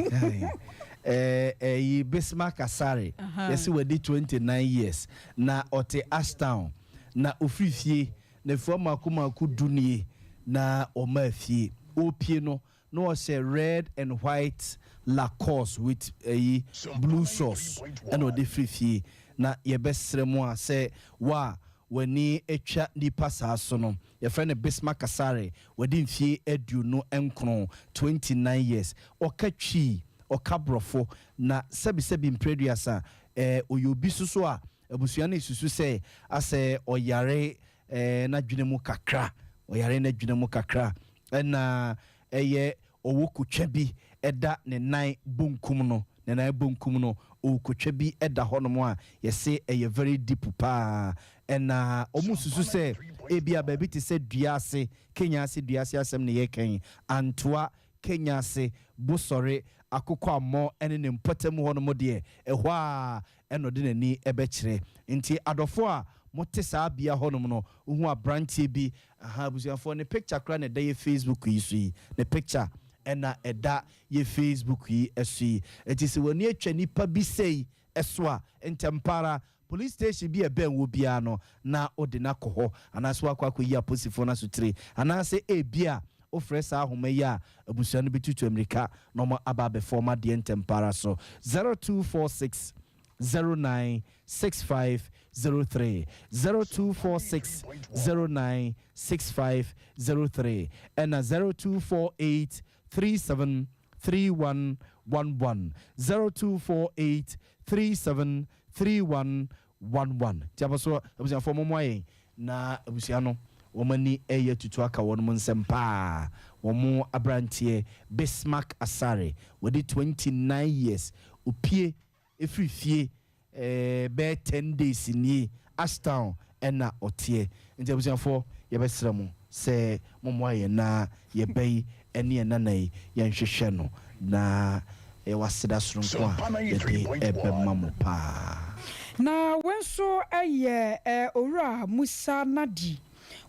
ɛyi Bismarck Asare yɛsi wadi 29 years na ɔte Ashtown na ofiri fie. Nafua mako mako du nie na ɔmaa fie. Ɔrepie no na ɔhyɛ red and white Lacoste with ɛyi blue shorts ɛna ɔde firi fie. Na yɛbɛsrɛ mo a sɛ wo a w'ani atwa nipa saa so no, yɛfrɛ no Bismarck Asare, wadi mfie 29, 29 years. Ɔka Twi, ɔka Borɔfo, na sɛbisɛbi mprɛduasa ɛɛ ɔyɛ obi soso a abusua no esusu sɛ asɛ ɔyare ɛɛ n'adwene mu kakra, ɔyare n'adwene mu kakra, ɛna ɛyɛ ɔwɔ kotwa bi ɛda ne nan bonkum no, ne nan bonkum no ɔwɔ kotwa bi ɛda hɔnom a yɛse ɛyɛ very deep paa. Ɛna ɔmo susu sɛ ebi a baabi te sɛ dua ase, Kenya ase, dua ase asɛm ne yɛkɛn Antoa, Kenya ase, Bosɔre, Akokɔ Ammɔ ɛne ne mpɔtam hɔnom deɛ, ɛhɔ a ɛna ɔde n'ani ɛbɛkyerɛ. Nti adɔfo a mote saa bea hɔnom no, wohu aberanteɛ bi aha, abusuafoɔ, ne picture koraa na ɛda yɛ Facebook yi so yi, ne picture ɛna ɛda yɛ Facebook yi ɛso yi. Ɛti sɛ w'ani atwa nipa bi sei ɛso a, ntɛmpara police station bi ɛbɛn wɔ biara no na wode no akɔ hɔ, anaasɛ wakɔ akɔyi apolisifoɔ no asotire, anaasɛ ebi a wofrɛ saa ahoma yi a, abusua no bɛtutu mmirika na ɔmo aba abɛfɔ ɔmo adeɛ ntɛmpara so: 0246 096503, 0246 096503, ɛna 0248 373111, 0248 373111. Nti abɔ so, abusuafoɔ, mommoa yɛn na abusua no wɔn ani ɛyɛ tutu aka wɔn nsɛm paa. Wɔn aberanteɛ Bismarck Asare, wɔde 29 years, opie efiri fie bɛyɛ 10 days nie. Ashtown ɛna ɔteɛ. Nti abusuafoɔ, yɛbɛsrɛ mo sɛ mommoa yɛn na yɛbɛyi ɛne yɛn nana yi, yɛnhwehwɛ no, na yɛwɔ aseda soronko a yɛde ɛbɛma mo paa. Na wɔn nso yɛ Owura Musa Nadi.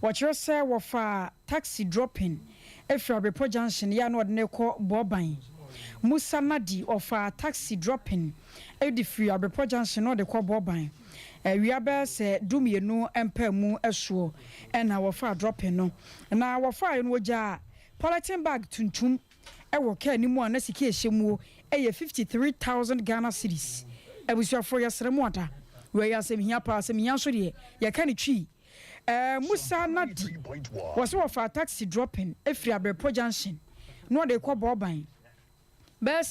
Wɔkyerɛ sɛ wɔfa taxi dropping efiri Abepɔ Junction yɛ a na ɔde ne kɔ Bɔɔban. Musa Nadi, ɔfa taxi dropping ɛde firi Abepɔ Junction na ɔde kɔ Bɔɔban. Awia bɛyɛ sɛ 12 mpaa mu ɛsoɔ ɛna wɔfa dropping no, na wɔfa no, wɔgya polythene bag tuntum ɛwɔ kaa no mu a na sika ɛhyɛ mu ɛyɛ 53,000 Ghana cedis. Abusuafoɔ, yɛsrɛ mu ada, wɔyɛ asɛm hia paa. Asɛm hia nso deɛ, yɛka ne Twi. Musa Nadi, wɔsɛ wɔfa taxi dropping efiri Abɛpɔ Junction na ɔde kɔ Bɔɔban bɛyɛ.